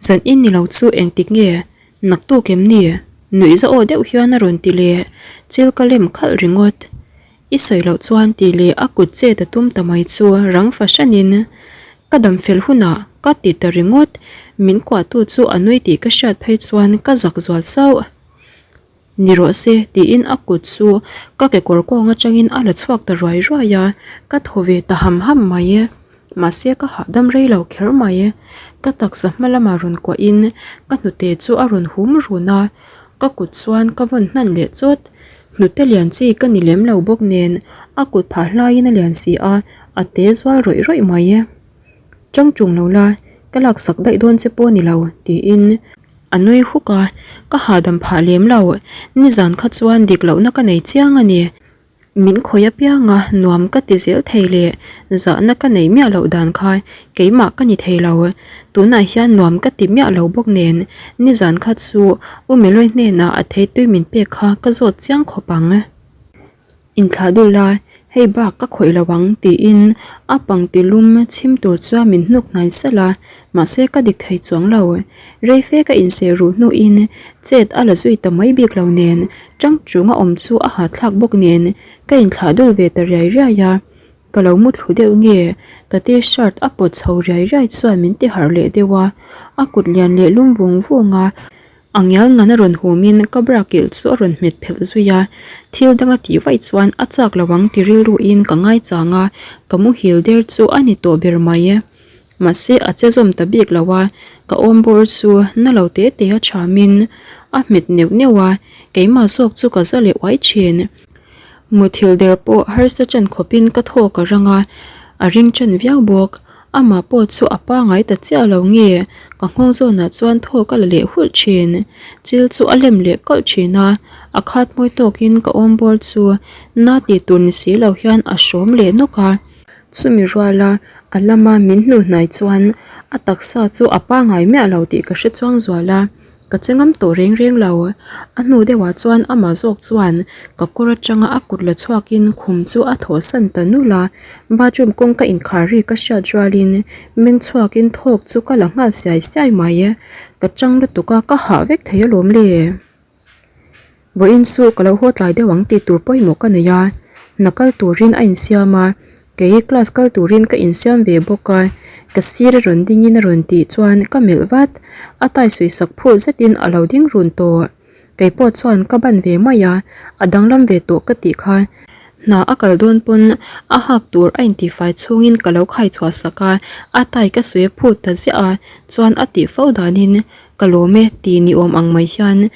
Zan in ni lo chu engtik nge? Naktuk em ni? Nuih za aw deuh hian a rawn ti leh, chil ka lem khalh ringawt. I sawi loh chuan tih leh a kut chet a tum ta mai chu rang fahranin ka dam fel hunah ka ti ta ringawt, min kuahtu chu a nui tih ka hriat phei chuan ka zak zual sauh. Ni rawh se, tiin a kut chu ka kekawr kawng atangin a la chhuak ta ruai ruai a, ka thaw ve ta ham ham mai. Mahse ka hahdam rei lo kher mai. Ka taksa hma lamah rawn kuahin ka hnute chu a rawn hum run a, ka kut chuan ka vawn hnan leh chawt. Hnute lian chi ka ni lem lo bawk nen a kut phah hlaiin a lian si a, a te zual rawih rawih mai. Chang tung lo la, ka laksak daih dawn che pawh ni lo, tiin. A nui huk a, ka hahdam phah lem lo. Nizan kha chuan dik lohna ka nei chiang a ni. Min khawih apiang a, nuam ka ti zel thei leh zahna ka nei miah loh dan kha keimah ka ni thei lo. Tunah hian nuam ka ti miah lo bawk nen, nizan kha chu U Meloi hnenah a theitui min pek kha ka zawt chiang khawp ang. Inthlah dul la, hei bak ka khawih lo ang tiin a pangti lum chhim tur chuan min hnuk hnai salh a, mahse ka dik thei chuang lo. Rei fe ka inseh ruh hnuin chet a la zui ta mai bik lo nen tang chung a awm chu a hahthlak bawk nen ka inthlah dul ve ta riai riai a, ka lo muthlu deuh nge ka t-shirt a pawt chho riai riai chuan min ti harh leh deuh a, a kut lian leh lum vung vung a. A ngial ngan a rawn humin ka bra kilh chu a rawn hmet phelh zui a, thil dang a tih vaih chuan a chak lo ang ti rilruin ka ngaichang a, ka muhil der chu a ni tawh ber mai. Mahse a che zawm ta bik lo a, ka awm bawr chu na lo te te a thamin a hmet neuh neuh a, keimah zawk chu ka za leh uai thin. Muthilh der pawh harsa ṭan khawpin ka thawk a rang a, a ring ṭan viau bawk. Amah pawh chu a pangai ta chiah lo nge, ka nghawng zawnah chuan thawk a la leh hulh ṭhin. Chil chu a lem leh kawlh ṭhin a, a khat mawi tawkin ka awm bawr chu na tih tur ni si lo hian a hrawm leh nawk a. Chumi ruala a lama min hnu hnai chuan a taksa chu a pangai miah lo tih ka hre chuang zual a, ka che ngam tawh reng reng lo. A hnu deuhah chuan amah zawk chuan ka kawr atanga a kut la chhuakin khum chu a thawhsan ta nulh a, bathroom kawngka inkhar ri ka hriat rualin meng chhuakin thawk chu ka la nghal siai siai mai. Ka chang lutuk a, ka hah vek thei alawm le. Vawiin chu ka lo haw tlai deuh ang tih tur pawimawh ka nei a, hna kal turin a insiam a, kei class kal turin ka insiam ve bawk a, ka sir a rawn dingin a rawn tih chuan ka melh vat, a tai sawisak phur zetin a lo ding run tawh. Kei pawh chuan ka ban ve mai a, a danglam ve tawh ka tih kha. Hna a kal dawn pawn a hak tur a intifai chhungin ka lo khai chhuah sak a, a tai ka sawi phut ta ziah a, chuan a tih fo danin Ka lawm e ti ni awm ang mai hian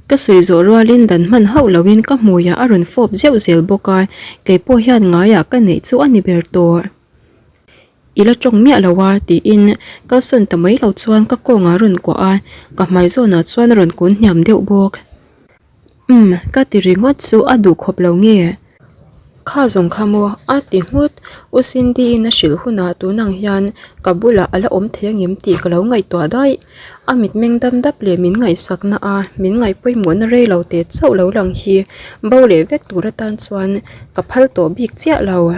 ka sawi zawh rualin dan hman hauh loin ka hmuiah a rawn fawp zeuh zel bawk a, kei pawh hian ngaiah ka neih chu a ni ber tawh. I la tawng miah lo a tiin kalsawn ta mai lo chuan ka kawngah a rawn kuah a, ka hmai zawnah chuan a rawn kun hniam deuh bawk. Umm, ka ti ringawt chu a duh khawp lo nge? Kha zawng kha maw? A ti nghut. U Cindy-in a hrilh hunah tunang hian ka bulah a la awm thei angem tih ka lo ngaihtuah daih. A mitmeng dam dap leh min ngaihsakna a min ngaihpawimawhna rei lo teh chauh lo lang hi bo leh vek tur atan chuan ka phal tawh bik chiah lo.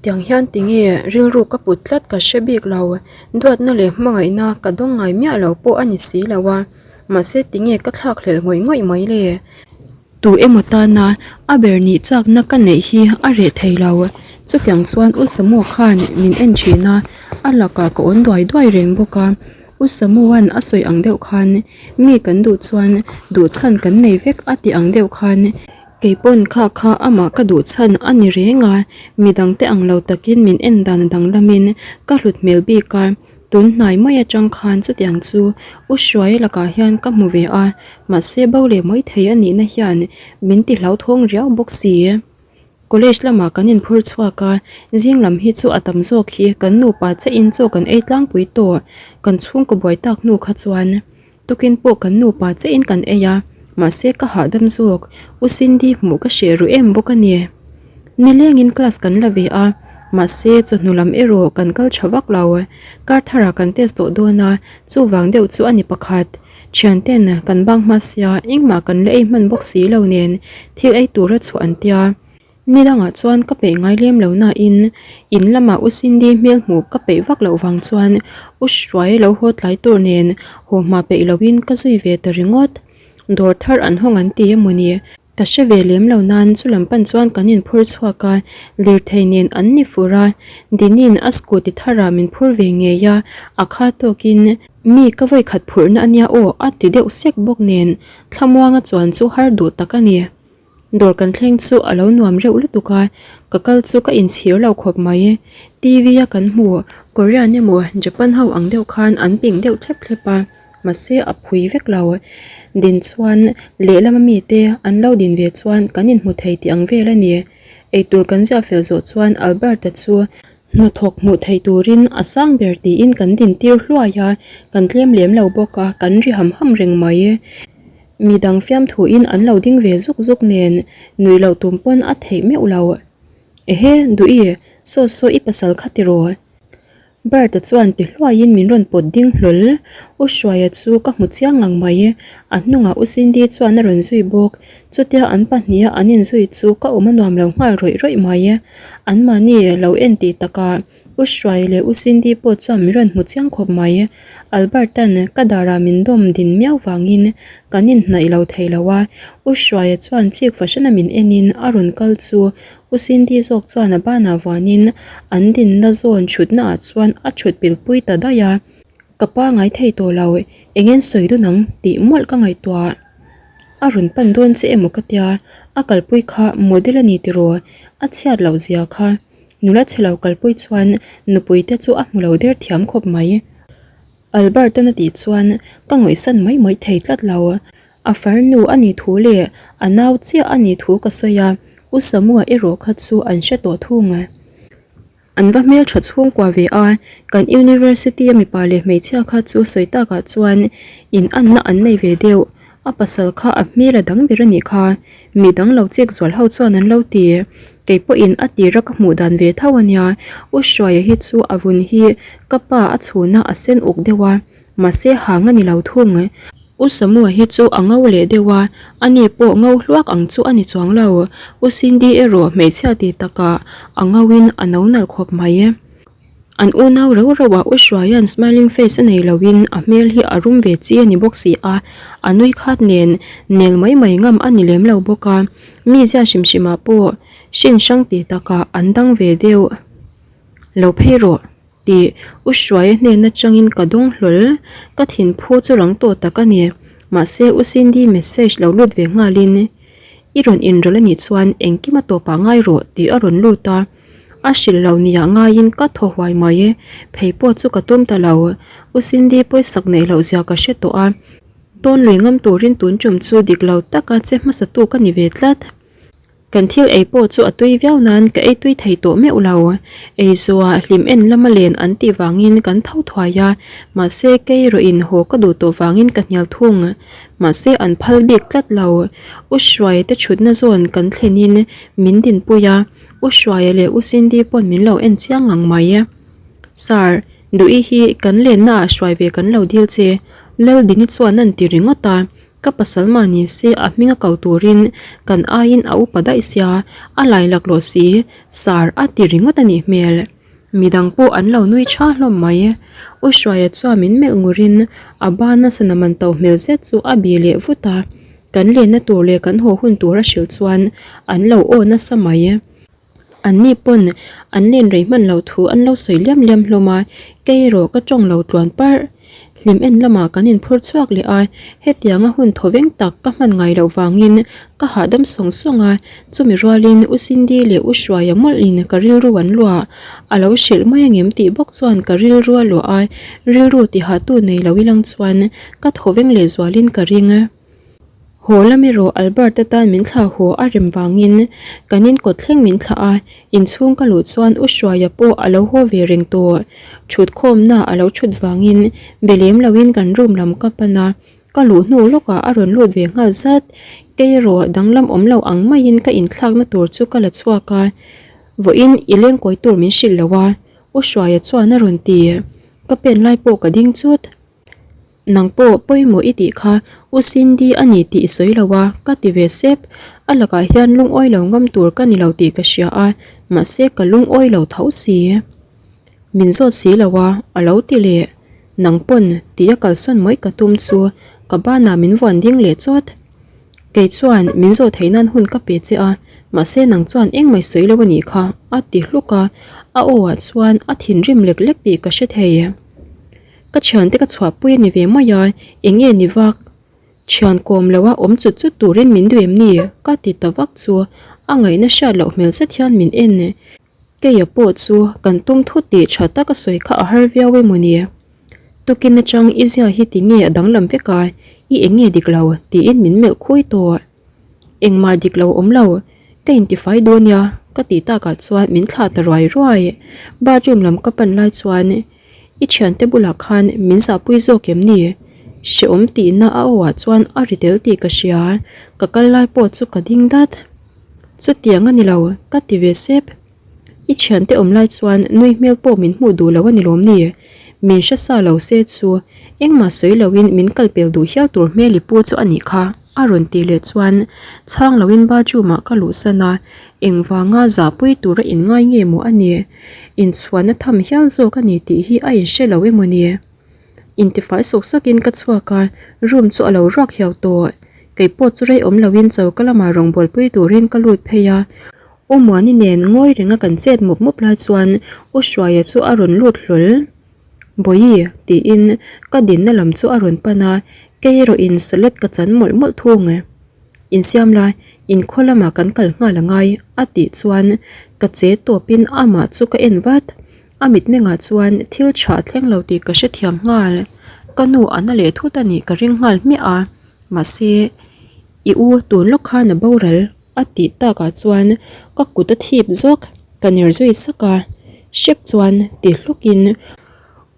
Tiang hian tinge rilru ka put tlat ka hre bik lo. Duatna leh hmangaihna ka dawng ngai miah lo pawh a ni si lo a. Mahse tinge ka thlak hlelh ngawih ngawih mai le? Tu emaw tana a ber nih chakna ka neih hi a reh thei lo. Chutiang chuan U Samu khan min en thin a, a lakah ka awn duai duai reng bawk a. U Samua'n a sawi ang deuh khan mi kan duh chuan duh chhan kan nei vek a ti ang deuh khan kei pawn kha kha amah ka duh chhan a ni reng a, midangte ang lo takin min en dan danglamin ka hlut hmel bik a. Tun hnai mai atang khan chutiang chu U Hruaia lakah hian ka hmu ve a, mahse bo leh mai thei a nihna hian min ti hlauthawng riau bawk si. College lamah kan inphur chhuak a, zing lam hi chu a tam zawk hi kan nupa chiahin chaw kan ei tlangpui tawh, kan chhungkaw buai tak hnu kha chuan. Tukin pawh kan nupa chiahin kan ei a, mahse ka hahdam zawk, U Cindy hmuh ka hreh ruh em bawk a ni. Nilengin class kan la ve a, mahse chawhnu lam erawh kan kal tha vak lo. Kar tharah kan test tawh dawn a, chuvang deuh chu a ni pakhat. Thianten kan bang hma sia, engmah kan la ei hman bawk si lo nen thil ei tura chhuah an tia. Ni dangah chuan ka peih ngai lem lo nain in lamah U Cindy hmel hmuh ka peih vak loh vang chuan U Hruai lo haw tlai tur nen haw hma peih loin ka zui ve ta ringawt. Dawr thar an hawng an ti emawni? Ka hre ve lem lo nain chulam pan chuan kan inphur chhuak a, lirthei nen an ni fur a, Dini'n a scooty tharah min phur ve ngei a, a kha tawkin mi ka vawikhat phurhna a nia aw a ti deuh sek bawk nen Thlamuanga chuan chu har duh tak a ni. Dawr kan thleng chu a lo nuam reuh lutuk a, ka kal chu ka inchhir lo khawp mai. T_V a kan hmu, Korean emaw Japan ho ang deuh khan an ping deuh thlep thlep a, mahse a phui vek lo. Din chuan lehlam a mite an lo din ve chuan kan inhmu thei tih ang vel a ni. Eitur kan ziah fel zawh chuan Albert-a chu hnathawk hmuh theih turin a sang ber tiin kan din tir hluai a, kan tlem lem lo bawk a, kan ri ham ham reng mai. Mi dang fiamthuin an lo ding ve zuk zuk nen nuih loh tum pawn a theih meuh lo. Ehe, Duhi, saw saw i pasal kha tiraw? Bert-a chuan ti hluaiin min rawn pawt ding hlawl. U Hruaia chu ka hmu chiang ngang mai. A hnungah U Cindy chuan a rawn zui bawk. Chutia an pahniha an inzui chu ka awm a nuam lo nghal rawih rawih mai. Anmahni lo en tih takah U Hruai leh U Cindy pawh chuan min rawn hmu chiang khawp mai. Albert-a'n ka darah min dawm din miau vangin kan inhnaih lo thei lo a. U Hruaia chuan chik fahran a min enin a rawn kal chu U Cindy zawk chuan a banah vuanin an dinna zawn thutna ah chuan a thut pilpui ta daih a. Ka pa ngai thei tawh lo, engin sawi dun ang tih mawlh ka ngaihtuah. A rawn pan dawn che emaw ka tia, a kalpui kha model a ni tiraw? A chhiat loh zia kha. Nula chhe lo kalpui chuan nupui te chu a hmu lo der thiam khawp mai. Albert-an a tih chuan ka ngawihsan mai mai thei tlat lo. A farnu a nih thu leh a nau chiah a nih thu ka sawi a, U Samua erawh kha chu an hre tawh thung. An va hmeltha chhungkua ve a, kan university a mipa leh hmeichhia kha chu sawi takah chuan in anna an nei ve deuh. A pasal kha a hmel a dang ber a nih kha. Mi dang lo chek zual ho chuan an lo ti. Kei pawhin a tira ka hmuh dan ve tho a nia. U Hruaia hi chu a vun hi ka pa a chhuna a sen uk deuh a, mahse hang a ni lo thung. U Samua hi chu a ngo leh deuh a, ani pawh ngo hluak ang chu a ni chuang lo. U Cindy erawh hmeichhia ti takah a ngoin a no nalh khawp mai. An unau rau rauh ah U Hruaia'n smiling face a nei loin a hmel hi a rum ve chi a ni bawk si a, a nui khat nen nel mai mai ngam a ni lem lo bawk a, mi zia hrim hrim ah pawh hrin hrang ti takah an dang ve deuh lo phei rawh tih U Hruaia hnen atangin ka dawng hlawl, ka thinphu chu rang tawh tak a ni, mahse U Cindy message lo lut ve nghalin i rawn inrawlh a nih chuan engkim a tawpah ngai rawh tih a rawn lut a. A hrilh lo nia ngaiin ka thaw huai mai e, phei pawh chu ka tum ta lo. U Cindy pawisak neih loh zia ka hre tawh a, tawn lui ngam turin tun tum chu dik lo taka che hmasa tu ka ni ve tlat. Kan thil ei pawh chu a tui viau nan ka ei tui thei tawh meuh lo. Ei zuah hlim en lama len an tih vangin kan tho thuai a, mahse kei erawhin haw ka duh tawh vangin ka hnial thung. Mahse an phal bik tlat lo. U Hruaia te thutna zawn kan thlenin min dinpui a. U Hruaia leh U Cindy pawn min lo en chiang ngang mai. Sir, Duhi hi kan lenna ah hruai ve kan lo dil che, Laldini chuan an ti ringawt a, ka pasal mah ni se a hming a ko turin kan aiin a upa daih sia, a lai laklawh si, Sir a ti ringawt a nih hmel. Midang pawh an lo nui tha hlawm mai. U Hruaia chuan min melh ngurin a bana sana man to hmel zet chu a bih leh vut a. Kan lenna tur leh kan haw hun tur a hrilh chuan an lo aw nasa mai. Anni pawn an len rei hman loh thu an lo sawi liam liam hlawm a, kei erawh ka tawng lo tluan parh. Hlim en lamah kan inphur chhuak leh a, hetianga hun thawveng tak ka hman ngai loh vangin ka hahdam sawng sawng a, chumi rualin U Cindy leh U Hruaia mawlhin ka rilru an luah. A lo hrilh mai angem tih bawk chuan ka rilru a luah a, rilru tihahtu nei lo ilang chuan ka thawveng lehzualin ka ring. Haw lam erawh Albert atan min thlah haw a rem vangin kan in kawt thleng min thlah a, inchhung ka luh chuan U Hruaia pawh a lo haw ve reng tawh. Thut khawmna a lo thut vangin be lem loin kan room lam ka pan a, ka luh hnu lawkah a rawn lut ve nghal zat. Kei erawh danglam awm lo ang maiin ka inthlakna tur chu ka la chhuak a, vawiin i lengkawi tur min hrilh lo a, U Hruaia chuan a rawn ti. Ka pen lai pawh ka ding chut. Nang pawh pawimawh i tih kha U Cindy a ni tih i sawi lo a, ka ti ve sep. A lakah hian lungawi lo ngam tur ka ni lo tih ka hria a, mahse ka lungawi lo tho si. Min zawt si lo a, a lo ti leh. Nang pawn tih a kalsawn mawih ka tum chu ka banah min vuan ding leh chawt. Kei chuan min zawh theih nan hun ka pe che a, mahse nang chuan engmah i sawi lo a nih kha, a ti hluk a, a aw ah chuan a thinrim lek lek tih ka hre thei. Ka thiante ka chhuahpui a ni ve mai a, eng nge ni vak? Thian kawm lo a awm chut chut turin min duh em ni? Ka ti ta vak chu a ngaihna hriat loh hmel zet hian min en. Keia pawh chu kan tum thut tih tha tak a sawi kha a har viau emaw ni? Tukin atang i zia hi ti nge a danglam vek a, i eng nge dik lo? tiin min melh khui tawh. Engmah dik lo awm lo, ka intifai dawn nia ka tih takah chuan min thlah ta ruai ruai. Bathroom lam ka pan lai chuan I thiante bulah khan min zahpui zawk em ni? Hrehawm tihna a aw ah chuan a ri tel tih ka hria, ka kal lai pawh chu ka ding dat. Chutiang a ni lo, ka ti ve sep. I thiante awm lai chuan nui hmel pawh min hmuh duh lo a ni lawm ni? Min hre sa lo se chu engmah sawi loin min kal pel duh hial tur hmel i pu chu a nih kha, a rawn tih leh chuan chhang loin bathroom ah ka luhsan a, engvanga zahpui tura inngai nge maw a ni? Inchhuahna tham hial zawk a ni tih hi a inhre lo emaw ni? Intifai sawk sawkin ka chhuak a, room chu a lo ruak hiau tawh. Kei pawh chu rei awm loin choka lamah rawngbawlpui turin ka lut phei a. U Muani nen ngawi renga kan chet mup mup lai chuan U Hruaia chu a rawn lut hlawl. Bawihi tiin ka dinna lam chu a rawn pan a, kei erawhin salad ka chan mawlh mawlh thung. Insiam la, inkhaw lamah kan kal nghal a ngai a tih chuan ka che tawpin amah chu ka en vat. A mitmengah chuan thil tha a thleng lo tih ka hrethiam nghal. Ka nu a na leh thut a nih ka ring nghal hmiah a, mahse i u tun lawk khan a boral a tih takah chuan ka kut a thip zawk ka ner zui sak a, hrep chuan ti hlukin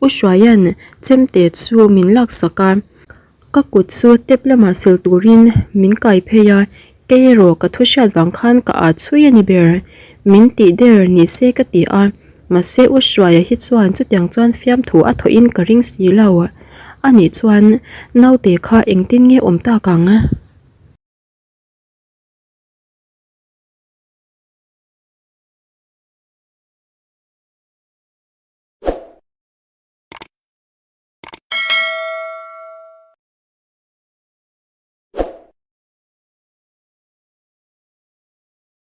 U Hruaia'n chemte chu min laksak a. Ka kut chu tep lamah sil turin min kai phei a, Kei erawh ka thu hriat vang khan ka â chhui a ni ber. Min tih der ni se ka ti a, mahse U Hruaia hi chuan chutiang chuan fiamthu a thawhin ka ring si lo. Anih chuan naute kha engtin nge awm tak ang?